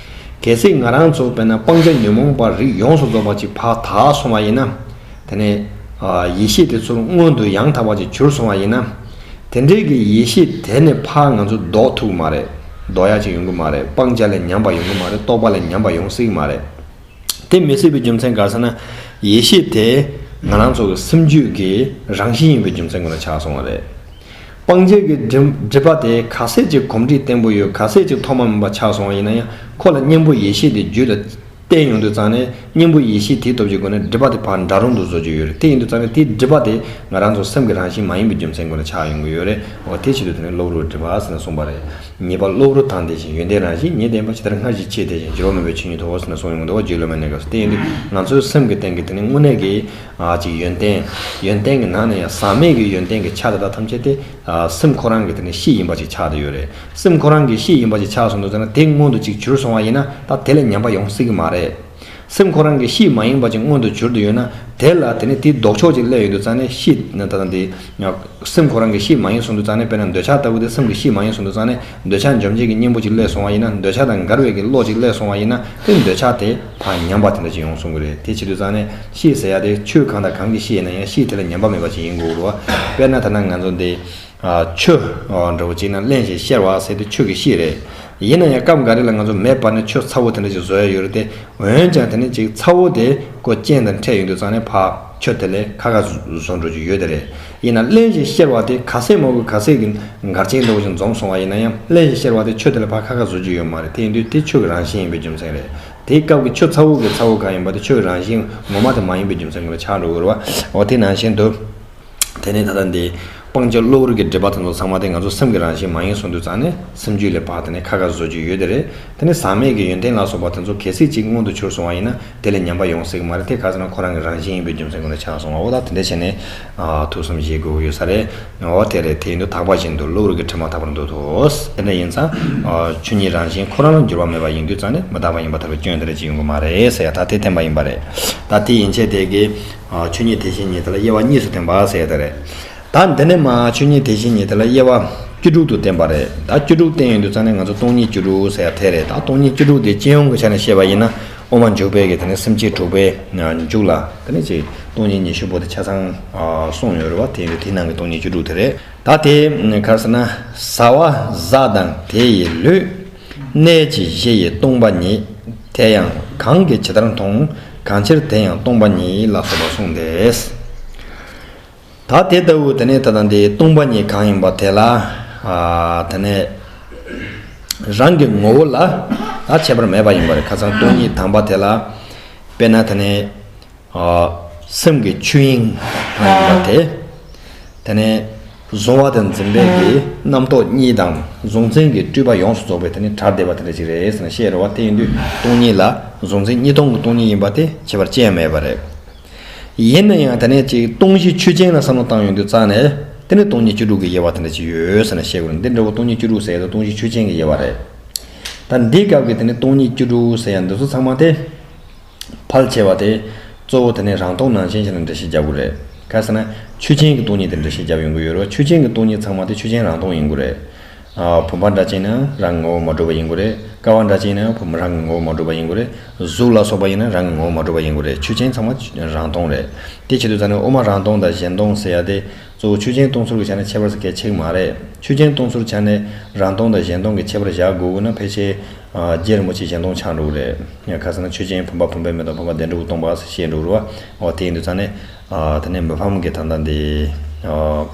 གལ་སྲིད་ང་རང་ཚོ་དཔེར་ན་སྤང་བྱ་ཉོན་མོངས་པ་རིགས་ཡོངས་སུ་རྫོགས་པ་ཅིག་ཕར་དག་སོང་བ་ཡིན་ན། དེ་ནས། ཨ། ཡེ་ཤེས་དེ་ཚུར་མངོན་དུ་ཡང་དག་པ་ཅིག་གྱུར་སོང་བ་ཡིན་ན། དེ་འདྲའི་གི་ཡེ་ཤེས་དེ་ནས་ཕར་ང་ཚོ་ལྡོག་ཐུབ་ཀྱི་མ་རེད། ལྡོག་ཡ་ཅིག་ཡོང་གི་མ་རེད། སྤང་བྱ་ལས་ཉམས་པ་ཡོང་གི་མ་རེད། རྟོགས་པ་ལས་ཉམས་པ་ཡོང་སྲིད་ཀྱི་མ་རེད། དེ་མི་སྲིད་པའི་རྒྱུ་མཚན་ག་རེ་ཟེར་ན། ཡེ་ཤེས་དེ་ང་རང་ཚོ་གི་སེམས་རྒྱུད་ཀྱི་རང་བཞིན་ཡིན་པའི་རྒྱུ་མཚན་ཀུན་ལ་ཆགས་སོང་བ་རེད། སྤང་བྱའི་གི་སྒྲིབ་སྒྲིབ་པ་དེ་ག་ཚད་ཅིག་གོམས་འདྲིས་བརྟན་པོ་ཡོད། ག་ཚད་ཅིག་ཐོག་མ་མེད་པ་ཆགས་སོང་བ་ཡིན་ན་ཡང་། ཁོ་ལ་གཉེན་པོ་ཡེ་ཤེས་དེ་རྒྱུད་ལ་བརྟེན་ཡོང་དུས་ཙང་ནས། གཉེན་པོ་ཡེ་ཤེས་དེའི་སྟོབས་ཀྱི་སྒོ་ནས་སྒྲིབ་པ་དེ་ཕར་འདྲ་རུང་དུ་བཟོ་རྒྱུ་ཡོད་རེད། དེ་ཡིན་དུས་ཙང་ནས་དེའི་སྒྲིབ་པ་དེ་ང་རང་ཚོ་སེམས་ཀྱི་རང་བཞིན་མ་ཡིན་པའི་རྒྱུ་མཚན་ཀུན་ལ་ཆགས་ཡོང་གི་ཡོད་རེད། འོ་དེ་བྱེད་དུས་དེ་ནས་གློ་བུར་སྒྲིབ་པ་ཟེར་ནས་གསུངས་པ་རེད། ཉེས་པ་གློ་བུར་དང་དེ་བཞིན། ཡོན་ཏན་རང་བཞིན་ཉིད་བདེན་པ། ཇི་ལྟར་སྔར་བཞིན་འཆད་དེ་བཞིན། འགྱུར་བ་མེད་པའི་ཆོས་ཉིད་དོ་ཟེར་ནས་གསུངས་ཡོང་གི་འདུག་བ། རྒྱུད་བླ་མའི་གནས་སྐབས་སུ། དེ་ཡིན་དུས་ང་ཚོའི་སེམས་ཀྱི་སྟེང་གི་དེ་ནི་དངོས་གནས་ཀྱི། ཨ། ཅིག་ཡོན་ཏན། ཡོན་ཏན་གྱི་ནང་ནས་ཡང་ཟག་མེད་ཀྱི་ཡོན་ཏན་གྱི་ཆ་དེ་དག་ཐམས་ཅད་དེ། ཨ། སེམས་ཁོ་རང་གི་དེ་ནི་གཤིས་ཡིན་པ་ཅིག་ཆགས་བསྡད་ཡོད་རེད། སེམས་ཁོ་རང་གི་གཤིས་ཡིན་པ་ཅིག་ཆགས་སོང་དུས་ཙང་ན། དེ་མངོན་དུ་ཅིག་གྱུར་སོང་བ་ཡིན་ན། ད་དེ་ལ་ཉམས་པ་ཡོང་སྲིད་ཀྱི་མ་རེད། སེམས་ཁོ་རང་གི་གཤིས་མ་ཡིན་པ་ཅིག་མངོན་དུ་གྱུར་དུ་ཡོད་ན། དེ་ལ་དེ་ནི་དེའི་ལྡོག་ཕྱོགས་ཅིག་སླེབས་ཡོང་དུས་ཙང་ནས། གཤིས་ནི་ད་ལྟ་འདི། སེམས་ཁོ་རང་གི་གཤིས་མ་ཡིན་སོང་དུས་ཙང་ནས། དཔེར་ན་འདོད་ཆགས་ལྟ་བུ་དེ་སེམས་ཀྱི་གཤིས་མ་ཡིན་སོང་དུས་ཙང་ནས། འདོད་ཆགས་འཇོམས་བྱེད་ཀྱི་གཉེན་པོ་ཅིག་སླེབས་སོང་བ་ཡིན་ན། འདོད་ཆགས་དང་འགལ་བའི་གི་བློ་ཅིག་སླེབས་སོང་བ་ཡིན་ན། དེ་འདོད་ཆགས་དེ་ཕར་ཉམས་པ་དེ་འདྲ་ཅིག་ཡོང་སོང་གི་རེད། དེ་བྱེད་དུས་ཙང་ནས་གཤིས་ཟེར་ཡ་དེ་ཆོས་གང་དང་གང་གི་གཤིས་ཡིན་ན་ཡང་། གཤིས་དེ་ལ་ཉམས་པ་མེད་པ་ཅིག་ཡིན་དགོས་རེད་བ། དཔེར་ན་ད་ལྟ་ང་ཚོ་འདི། ཨ། ཆུ། ཨ། འདྲ་བོ་ཅིག་ན། རླན་ཞིང་གཤེར་བ་ཟེར་དེ་ཆུ་གི་གཤིས་རེད། ཡིན་ན་ཡང་སྐབས་འགའ་རེ་ལ་ང་ཚོ་མེ་སྤར་ནས་ཆུ་ཚ་བོ་དེ་འདྲ་ཅིག་བཟོ་ཡ་ཡོད་རེད་དེ། འོན་ཀྱང་དེ་ནི་ཅིག་ཚ་བོ་དེ་ཁོ་རྐྱེན་དང་འཕྲད་ཡོང་དུས་ཙང་ནས་ཕར་ཆུ་དེ་ལས་ཁ་ཁ་བཟོ་བཟོ་འགྲོ་རྒྱུ་ཡོད་དེ་རེད། ཡིན་ན་རླན་ཞིང་གཤེར་བ་དེ་ག་ཚད་མང་པོ་ག་ཚད་ཀྱི་འགལ་རྐྱེན་འདྲ་བོ་ཞིག་འཛོམས་སོང་བ་ཡིན་ན་ཡང་། རླན་ཞིང་གཤེར་བ་དེ་ཆུ་དེ་ལས་ཕར་ཁ་ཁ་བཟོ་རྒྱུ་ཡོད་མ་རེད། དེ་ཡིན་དུས་དེ་ཆུ་གི་རང་བཞིན་ཡིན་པའི་རྒྱུ་མཚན་རེད། དེའི་སྐབས་ཀྱི་ཆུ་ཚ་བོ་གི་ཚ་བོ་གང་ཡིན་པ་དེ་ཆུ་གི་རང་བཞིན་ངོ་མ་དེ་མ་ཡིན་པའི་རྒྱུ་མཚན་ཀུན་ལ་ཆགས་འགྲོ་གི་རེད་བ། འོ་དེ་ནང་བཞིན་དུ། དེ་ནས་ད་ལྟ་འདི་ སྤང་བྱ་གློ་བུར་གྱི་སྒྲིབ་པ་དེ་ཚོ་ཚང་མ་དེ་ང་ཚོ་སེམས་ཀྱི་རང་བཞིན་མ་ཡིན་སོང་དུས་ཙང་ནས་སེམས་རྒྱུད་ལས་ཕར་དེ་ནས་ཁ་ཁ་བཟོ་རྒྱུ་ཡོད་དེ་རེད། དེ་ནས་ཟག་མེད་ཀྱི་ཡོན་ཏན་ལ་སོགས་པ་དེ་ཚོ་གལ་སྲིད་ཅིག་མངོན་དུ་གྱུར་སོང་བ་ཡིན་ན་དེ་ལས་ཉམས་པ་ཡོང་སྲིད་ཀྱི་མ་རེད། དེ་ག་ཟེར་ན་ཁོ་རང་གི་རང་བཞིན་ཡིན་པའི་རྒྱུ་མཚན་ཀུན་ལ་ཆགས་སོང་བ། འོ་ད་དེ་འདྲ་བྱས་ནས་ཨ་ཐུགས་བསམ་བཞེས་དགོས་ཀྱི་ཡོད་ས་རེད། འོ་དེ་རེད། དེ་ཡིན་དུས་དག་པ་བཞིན་དུ་གློ་བུར་གྱི་དྲི་མ་དག་པར་འདུད་དོ། དེ་འདྲ་ཡིན་ཙང་ཨ་ཆོས་ཉིད་རང་བཞིན་ཁོ་རང་ལ་འགྱུར་བ་མེད་པ་ཡིན་དུས་ཙང་ནས་མི་རྟག་པ་ཡིན་པར་ཐལ་བའི་སྐྱོན་དེ་འདྲ་ཅིག་ཡོང་གི་མ་རེད་ཟེར་ཡ། ད་དེ་བསྟན་པ་ཡིན་པ་རེད། ད་དེ་ཡན་ཆད་དེ་གི་ཨ་ཆོས་ཉིད་དེ་བཞིན་ཉིད་དེ་ལ་དབྱེ་བ་གཉིས་སུ་བསྟན་པ་ཟེར་ཡ་དེ་རེད། ད་འདི་ནས་མར་ཆོས་ཉིད་དེ་བཞིན་ཉིད་དེ་ལ་དབྱེ་བ་བཅུ་དྲུག་ཏུ་བསྟན་པ་རེད། ད་བཅུ་དྲུག་བསྟན་ཡོང་དུས་ཙང་ནས་ང་ཚོ་སྟོང་ཉིད་བཅུ་དྲུག་ཟེར་ཡ་དེ་རེད། ད་སྟོང་ཉིད་བཅུ་དྲུག་དེ་སྤྱི་ཡོངས་ཀྱི་ཆ་ནས་བཤད་པ་ཡིན་ན་དབུ་མ་འཇུག་པའི་གི་དེ་ནས་སེམས་བསྐྱེད་དྲུག་པའི་མཇུག་ལ་དེ་ནས་ཅིག་སྟོང་ཉིད་ཉི་ཤུ་པོ་དེ་ཆ་ཚང་གསུངས་ཡོད་རེད་བ། དེ་ཡིན་དུས་དེའི་ནང་གི་སྟོང་ཉིད་བཅུ་དྲུག་དེ་རེད། ད་དེ་ག་རེ་ཟེར་ན། ཟ་བ་བཟའ་དང་དེ་ཡི་ལུས། གནས་ཀྱི་གཞི་ཡི་སྟོང་པ་ཉིད། དེ་ཡང་གང་གིས་ཇི་ལྟར་མཐོང་། གང་ཕྱིར་དེ་ཡང་སྟོང་པ་ཉིད་ལ་སོགས་པ་གསུངས་ཏེ། ད་དེ་ལྟ་བུ་དེ་ནས་ད་ལྟ་འདི་སྟོང་པ་ཉིད་གང་ཡིན་པ་དེ་ལ་ཨ་དེ་ནས་རང་གི་ངོ་བོ་ལ་ད་ཁྱད་པར་མེད་པ་ཡིན་པ་རེད། ཁ་སང་སྟོང་ཉིད་དམ་པ་དེ་ལ་དཔེར་ན་དེ་ནས་ཨ་སེམས་ཀྱི་ཆོས་དབྱིངས་གང་ཡིན་པ་དེ། དེ་ནས་གཟུང་བ་དང་འཛིན་པའི་གི་རྣམ་རྟོག་གཉིས་དང་གཟུང་འཛིན་གྱི་སྤྲོས་པ་ཡོངས་སུ་རྫོགས་པའི་དེ་ནས་བྲལ་བསྡད་པ་དེ་འདྲ་ཅིག་རེད་ཟེར་ནས་བཤད་རེད་བ། དེ་ཡིན་དུས་སྟོང་ཉིད་ལ་གཟུང་འཛིན་གཉིས་སྟོང་གི་སྟོང་ཉིད་ཡིན་པ་དེ་ཁྱད་པར་ཅི་ཡང་མེད་པ་རེད། ཡིན་ན་ཡང་དེ་ནས་ཅིག་སྟོང་གཞི་ཆོས་ཅན་ལ་བསམ་བློ་བཏང་ཡོང་དུས་ཙང་ནས་དེ་ནས་སྟོང་ཉིད་བཅུ་དྲུག་གི་དབྱེ་བ་དེ་འདྲ་ཅིག་ཡོད་ཟེར་ནས་བཤད་དགོས་རེད། འདི་འདྲ་བོ་སྟོང་ཉིད་བཅུ་དྲུག་ཟེར་ཡ་དེ་སྟོང་གཞི་ཆོས་ཅན་གྱི་དབྱེ་བ་རེད། ད་འདིའི་སྐབས་ཀྱི་དེ་ནས་སྟོང་ཉིད་བཅུ་དྲུག་ཟེར་ཡ་འདི་ཚོ་ཚང་མ་དེ། ཕལ་ཆེ་བ་དེ་གཙོ་བོ་དེ་ནས་རང་སྟོང་ནང་བཞིན་བྱས་ནས་འགྲེལ་བཤད་རྒྱབ་དགོས་རེད། ག་ཟེར་ན་ཆོས་ཅན་གྱི་སྟོང་ཉིད་དེ་འགྲེལ་བཤད་རྒྱབ་ཡོང་གི་ཡོད་རེད། ཆོས་ཅན་གྱི་སྟོང་ཉིད་ཚང་མ་དེ་ཆོས་ཅན་རང་སྟོང་ཡིན་དགོས་རེད། ཨ་བུམ་པ་འདྲ་ཅིག་ན་རང་གི་ངོ་བོ་མ་གྲུབ་པ་ཡིན་དགོས་རེད། ཀ་བ་འདྲ་ཅིག་ན་བུམ་རང་གི་ངོ་བོ་མ་གྲུབ་པ་ཡིན་དགོས་རེད། གཟུགས་ལ་སོགས་པ་ཡིན་ན་རང་གི་ངོ་བོ་མ་གྲུབ་པ་ཡིན་དགོས་རེད། ཆོས་ཅན་ཚང་མ་རང་སྟོང་རེད། དེ་བྱེད་དུས་ཙང་ནས་དབུ་མ་རང་སྟོང་དང་གཞན་སྟོང་ཟེར་ཡ་དེ་གཙོ་བོ་ཆོས་ཅན་སྟོང་ཚུལ་གྱི་ཆ་ནས་ཁྱད་པར་ཟེར་མཁན་ཅིག་མ་རེད། ཆོས་ཅན་སྟོང་ཚུལ་ཆ་ནས་རང་སྟོང་དང་གཞན་སྟོང་གི་ཁྱད་པར་བཞག་དགོས་ན་ཕལ་ཆེར། ཨ་རྗེ་རིན་པོ་ཆེ་གཞན་སྟོང་ཆགས་འགྲོ་གི་རེད། ཡང་ཁ་སང་ན་ཆོས་ཅན་བུམ་པ་བུམ་པའི་མེ་ཏོག་བུམ་པ་བདེན་གྲུབ་སྟོང་པ་ཟེར་བཤད་འགྲོ་གི་རེད་བ། འོ་དེ་ཡིན་དུས་ཙང་ནས་ཨ་དེ་ནས་མི་ཕམ་གྱི་ད་ལྟ་འདི་ཨ་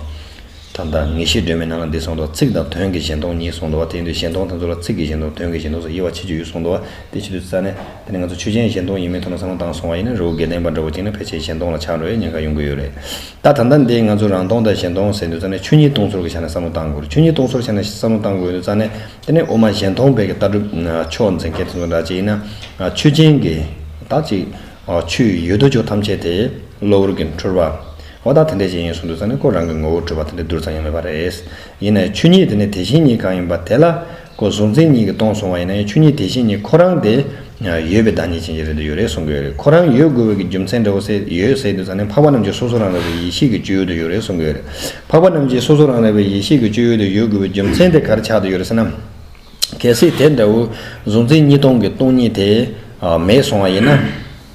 ད་ལྟ་ངེས་ཤེས་སྒྲོན་མེའི་ནང་ལ་འདི་གསུངས་འདུག་ཚིག་དང་དོན་གྱི་གཞན་སྟོང་གཉིས་གསུངས་འདུག་བ། དེ་ཡིན་དུས་གཞན་སྟོང་དེ་ཚོ་ལ་ཚིག་གི་གཞན་སྟོང་དོན་གྱི་གཞན་སྟོང་སོགས་དབྱེ་བ་ཕྱེ་རྒྱུ་ཡོད་གསུངས་འདུག་བ། དེ་བྱེད་དུས་ཙང་ནས་དེ་ནས་ང་ཚོ་ཆོས་ཅན་གཞན་སྟོང་ཡིན་མིན་ཐོག་ནས་བསམ་བློ་བཏང་སོང་བ་ཡིན་ན་རི་བོ་དགེ་ལྡན་པ་འདྲ་བོ་ཅིག་ན་ཕལ་ཆེར་གཞན་སྟོང་ལ་ཆགས་འགྲོ་ཡའི་ཉེན་ཁ་ཡོང་གི་ཡོད་རེད། ད་ད་ལྟ་འདི་ང་ཚོ་རང་སྟོང་དང་གཞན་སྟོང་ཟེར་དུས་ཙང་ནས་ཆོས་ཉིད་སྟོང་ཚུལ་གྱི་ཆ་ནས་བསམ་བློ་བཏང་དགོས་རེད། ཆོས་ཉིད་སྟོང་ཚུལ་ཆ་ནས་བསམ་བློ་བཏང་དགོས་ཡོད་དུས་ཙང་ནས། དེ་ནས་དབུ་མ་གཞན་སྟོང་པའི་གི་ལྟ་གྲུབ་ཆོས་འཛིན་མཁན་དེ་ཚོ་འདྲ་ཅིག་ཡིན་ན། ཆོས་ཅན་གྱི་ད་ཅིག་ཆོས་ཡོད་དོ་ཅོག་ཐམས་ཅད་དེ་གློ་བུར་གྱི་འཁྲུལ་པ། འོ་ད་དེ་འདྲ་ཅིག་ཡིན་གསུངས་དུས་ཙང་ནས་ཁོ་རང་གི་ངོ་བོ་གྲུབ་པ་དེ་འདྲ་རྡུལ་ཙམ་ཡང་མེད་པ་རེད། ཡིན་ནའི་ཆོས་ཉིད་དེ་ནི་དེ་བཞིན་ཉིད་གང་ཡིན་པ་དེ་ལ་ཁོ་གཟུང་འཛིན་གཉིས་ཀྱིས་སྟོང་སོང་བ་ཡིན་ན་ཡང་ཆོས་ཉིད་དེ་བཞིན་ཉིད་ཁོ་རང་དེ་ཡོད་པའི་བདག་ཉིད་ཅན་གྱི་རེད་དུ་ཡོད་རེད་གསུང་གི་ཡོད་རེད། ཁོ་རང་ཡོད་དགོས་པའི་གི་རྒྱུ་མཚན་འདྲ་བོ་ཟེར་ཡོད་ཟེར་དུས་ཙང་ནས་འཕགས་པ་རྣམས་ཀྱི་སོ་སོ་རང་རིག་པའི་ཡེ་ཤེས་ཀྱི་སྤྱོད་ཡུལ་དུ་ཡོད་རེད་གསུང་གི་ཡོད་རེད། འཕགས་པ་རྣམས་ཀྱི་སོ་སོ་རང་རིག་པའི་ཡེ་ཤེས་ཀྱི་སྤྱོད་ཡུལ་དུ་ཡོད་དགོས་པའི་རྒྱུ་མཚན་དེ་ག་རེ་ཆགས་བསྡད་ཡོད་རེད་ཟེར་ན། གལ་སྲིད་དེ་འདྲ་བོ་གཟུང་འཛིན་གཉིས་སྟོང་གི་སྟོང་ཉིད་དེ་ཨ་མེད་སོང་བ་ཡིན་ན།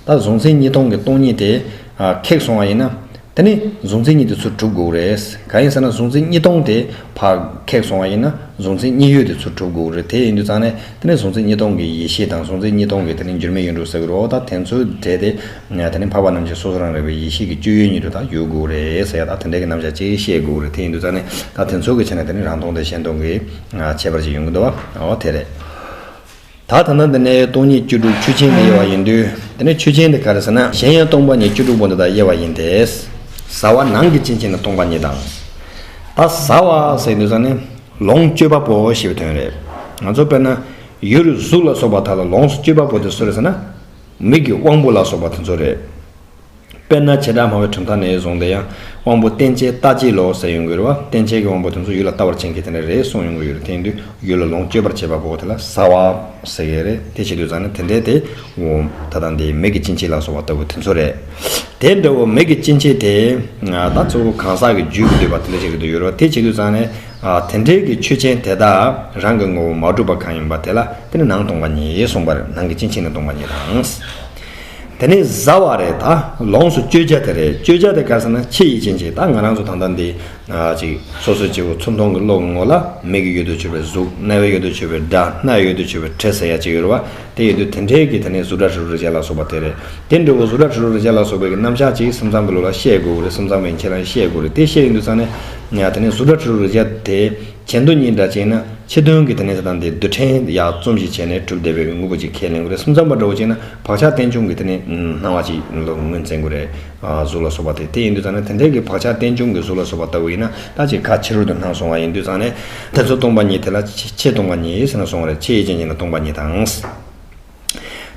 ད་གཟུང་འཛིན་གཉིས་སྟོང་གི་སྟོང་ཉིད་དེ་ཨ་ཁེགས་སོང་བ་ཡིན་ན། དེ་ནི་གཟུང་འཛིན་གཉིས་དེ་ཚུར་གྲུབ་དགོས་རེད། གང་ཡིན་ཟེར་ན་གཟུང་འཛིན་གཉིས་སྟོང་དེ་ཕར་ཁེགས་སོང་བ་ཡིན་ན་གཟུང་འཛིན་གཉིས་ཡོད་དེ་ཚུར་གྲུབ་དགོས་རེད། དེ་ཡིན་དུས་ཙང་ནས་དེ་ནི་གཟུང་འཛིན་གཉིས་སྟོང་གི་ཡེ་ཤེས་དང་གཟུང་འཛིན་གཉིས་སྟོང་གི་དེ་ནི་འགྱུར་མེད་ཡོངས་གྲུབ་ཟེར་གི་རེད། ད་དེ་ཚོའི་གྲས་དེ་དེ་ནི་འཕགས་པ་རྣམས་ཀྱི་སོ་སོ་རང་རིག་པའི་ཡེ་ཤེས་ཀྱི་སྤྱོད་ཡུལ་ཉིད་དུ་ད་ཡོད་དགོས་རེད་ཟེར་ཡ། ད་དེ་འདྲའི་གི་རྣམ་གཞག་ཅིག་བཤད་དགོས་རེད། དེ་ཡིན་དུས་ཙང་ནས་ད་དེ་ཚོ་གི་ཆ་ནས་དེ་ནི་རང་སྟོང་དང་གཞན་སྟོང་གི་ཁྱད་པར་ཅིག་ཡོང་གི་འདུག་བ། འོ་དེ་རེད། ད་ད་ལྟ་འདི་ནས་སྟོང་ཉིད་བཅུ་དྲུག་ཆོས་ཅན་གྱི་དབྱེ་བ་ཡིན་དུས། དེ་ནས་ཆོས་ཅན་དེ་ག་རེ་ཟེར་ན་གཞན་ཡང་སྟོང་པ་ཉིད་བཅུ་དྲུག་པོ་འདི་དག་དབྱེ་བ་ཡིན་ཏེ། ཟ་བ་ནང་གི་སྐྱེ་མཆེད་ནི་སྟོང་པ་ཉིད་དང་། ད་ཟ་བ་ཟེར་དུས་ཙང་ནས་ལོངས་སྤྱོད་པ་པོ་ཞེས་པའི་དོན་རེད། ང་ཚོ་དཔེར་ན་ཡུལ་གཟུགས་ལ་སོགས་པ་དག་ལ་ལོངས་སུ་སྤྱོད་པ་པོ་དེ་སུ་རེད་ཟེར་ན། མིག་གི་དབང་པོ་ལ་སོགས་པ་དེ་ཚོ་རེད། དཔེར་ན་བྱེ་བྲག་སྨྲ་བའི་གྲུབ་མཐའ་ནས་བཟུང་སྟེ་ཡང་དབང་པོ་རྟེན་ཅན་ལྟ་བྱེད་ལོ་ཟེར་ཡོང་གི་རེད་བ། རྟེན་ཅན་གྱི་དབང་པོ་དེ་ཚོ་ཡུལ་ལ་ལྟ་བར་བྱེད་མཁན་དེ་འདྲ་རེད་གསུངས་ཡོང་གི་ཡོད་རེད། དེ་ཡིན་དུས་ཡུལ་ལ་ལོངས་སྤྱོད་པར་བྱེད་པ་པོ་དེ་ལ་ཟ་བ་ཟེར་གྱི་རེད། དེ་བྱེད་དུས་ཙང་ནས་དེ་འདྲའི་དེ་འོ་ད་ལྟ་འདི་མིག་གི་སྐྱེ་མཆེད་ལ་སོགས་པ་ལྟ་བུ་དེ་ཚོ་རེད། དེ་འདྲ་བོ་མིག་གི་སྐྱེ་མཆེད་དེ་ད་གཙོ་བོ་གང་ཟག་གི་རྒྱུད་ཀྱི་འདོད་པ་དེ་འདྲ་བྱེད་ཀྱི་འདུག་ཡོད་རེད་བ། དེ་བྱེད་དུས་ཙང་ནས་དེ་འདྲའི་གི་ཆོས་ཅན་དེ་དག་རང་གི་ངོ་བོ་མ་གྲུབ་པ་གང་ཡིན་པ་དེ་ལ་དེ་ནི་ནང་སྟོང་པ་ཉིད་གསུངས་པ་རེད། ནང་གི་སྐྱེ་མཆེད་ནི་སྟོང་པ་ཉིད་དང་། དེ་ནས་ཟ་བ་རེད། ད་ལོངས་སུ་སྤྱོད་བྱ་དེ་རེད། སྤྱོད་བྱ་དེ་ག་རེ་ཟེར་ན་ཕྱི་ཡི་སྐྱེ་མཆེད། ད་ང་རང་ཚོ་ད་ལྟ་འདི་ཅིག་སོ་སོའི་སྐྱེ་བོ་ཚུར་མཐོང་གི་བློ་གི་ངོ་ལ་མིག་གི་ཡུལ་དུ་གྱུར་པའི་གཟུགས། རྣ་བའི་ཡུལ་དུ་གྱུར་པའི་སྒྲ། སྣ་ཡི་ཡུལ་དུ་གྱུར་པའི་དྲི་ཟེར་ཡ་ཅིག་ཡོད་རེད་བ། དེ་ཡིན་དུས་དེ་འདྲའི་གི་དེ་ནས་གཟུགས་སྒྲ་དྲི་རོ་རེག་བྱ་ལ་སོགས་པ་དེ་རེད། དེ་འདྲ་བོ་གཟུགས་སྒྲ་དྲི་རོ་རེག་བྱ་ལ་སོགས་པའི་གི་རྣམ་གཞག་ཅིག་སེམས་ཙམ་པའི་བློ་ལ་བཤད་དགོས་རེད། སེམས་ཙམ་པ་ཡན་ཆད་ལ་བཤད་དགོས་རེད། དེ་བཤད་ཡོང་དུས་ཙང་ནས་ཡ་དེ་ནས་གཟུགས་སྒྲ་དྲི་རོ་རེག་བྱ་དེ་གཞན་དོན་གཉིས་འདྲ་བྱས་ན་ ཕྱི་དོན་གྱི་དེ་ནས་ད་ལྟ་འདི་རྡུལ་ཕྲན་ཡར་བཙུམ་ཞིག་བྱས་ནས་གྲུབ་བསྡད་པའི་དངོས་པོ་ཅིག་ཁས་ལེན་དགོས་རེད། སེམས་ཙམ་པ་འདྲ་བོ་བྱས་ན་བག་ཆགས་རྟེན་འབྱུང་གི་དེ་ནས་སྣང་བ་ཅིག་ལ་ངོས་འཛིན་དགོས་རེད། གཟུགས་ལ་སོགས་པ་དེ་དེ་ཡིན་དུས་ཙང་ནས་དེ་འདྲའི་གི་བག་ཆགས་རྟེན་འབྱུང་གི་གཟུགས་ལ་སོགས་པ་ལྟ་བུ་ཡིན་ན་ད་ཅིག་ཁ་ཕྱི་རོལ་དུ་སྣང་སོང་བ་ཡིན་དུས་ཙང་ནས་དེ་ཚོ་སྟོང་པ་ཉིད་དེ་ལ་ཕྱི་ཕྱི་སྟོང་པ་ཉིད་ཟེར་ནས་གསུངས་པ་རེད། ཕྱི་ཡི་རྐྱེན་གྱིས་ནི་སྟོང་པ་ཉིད་དང་།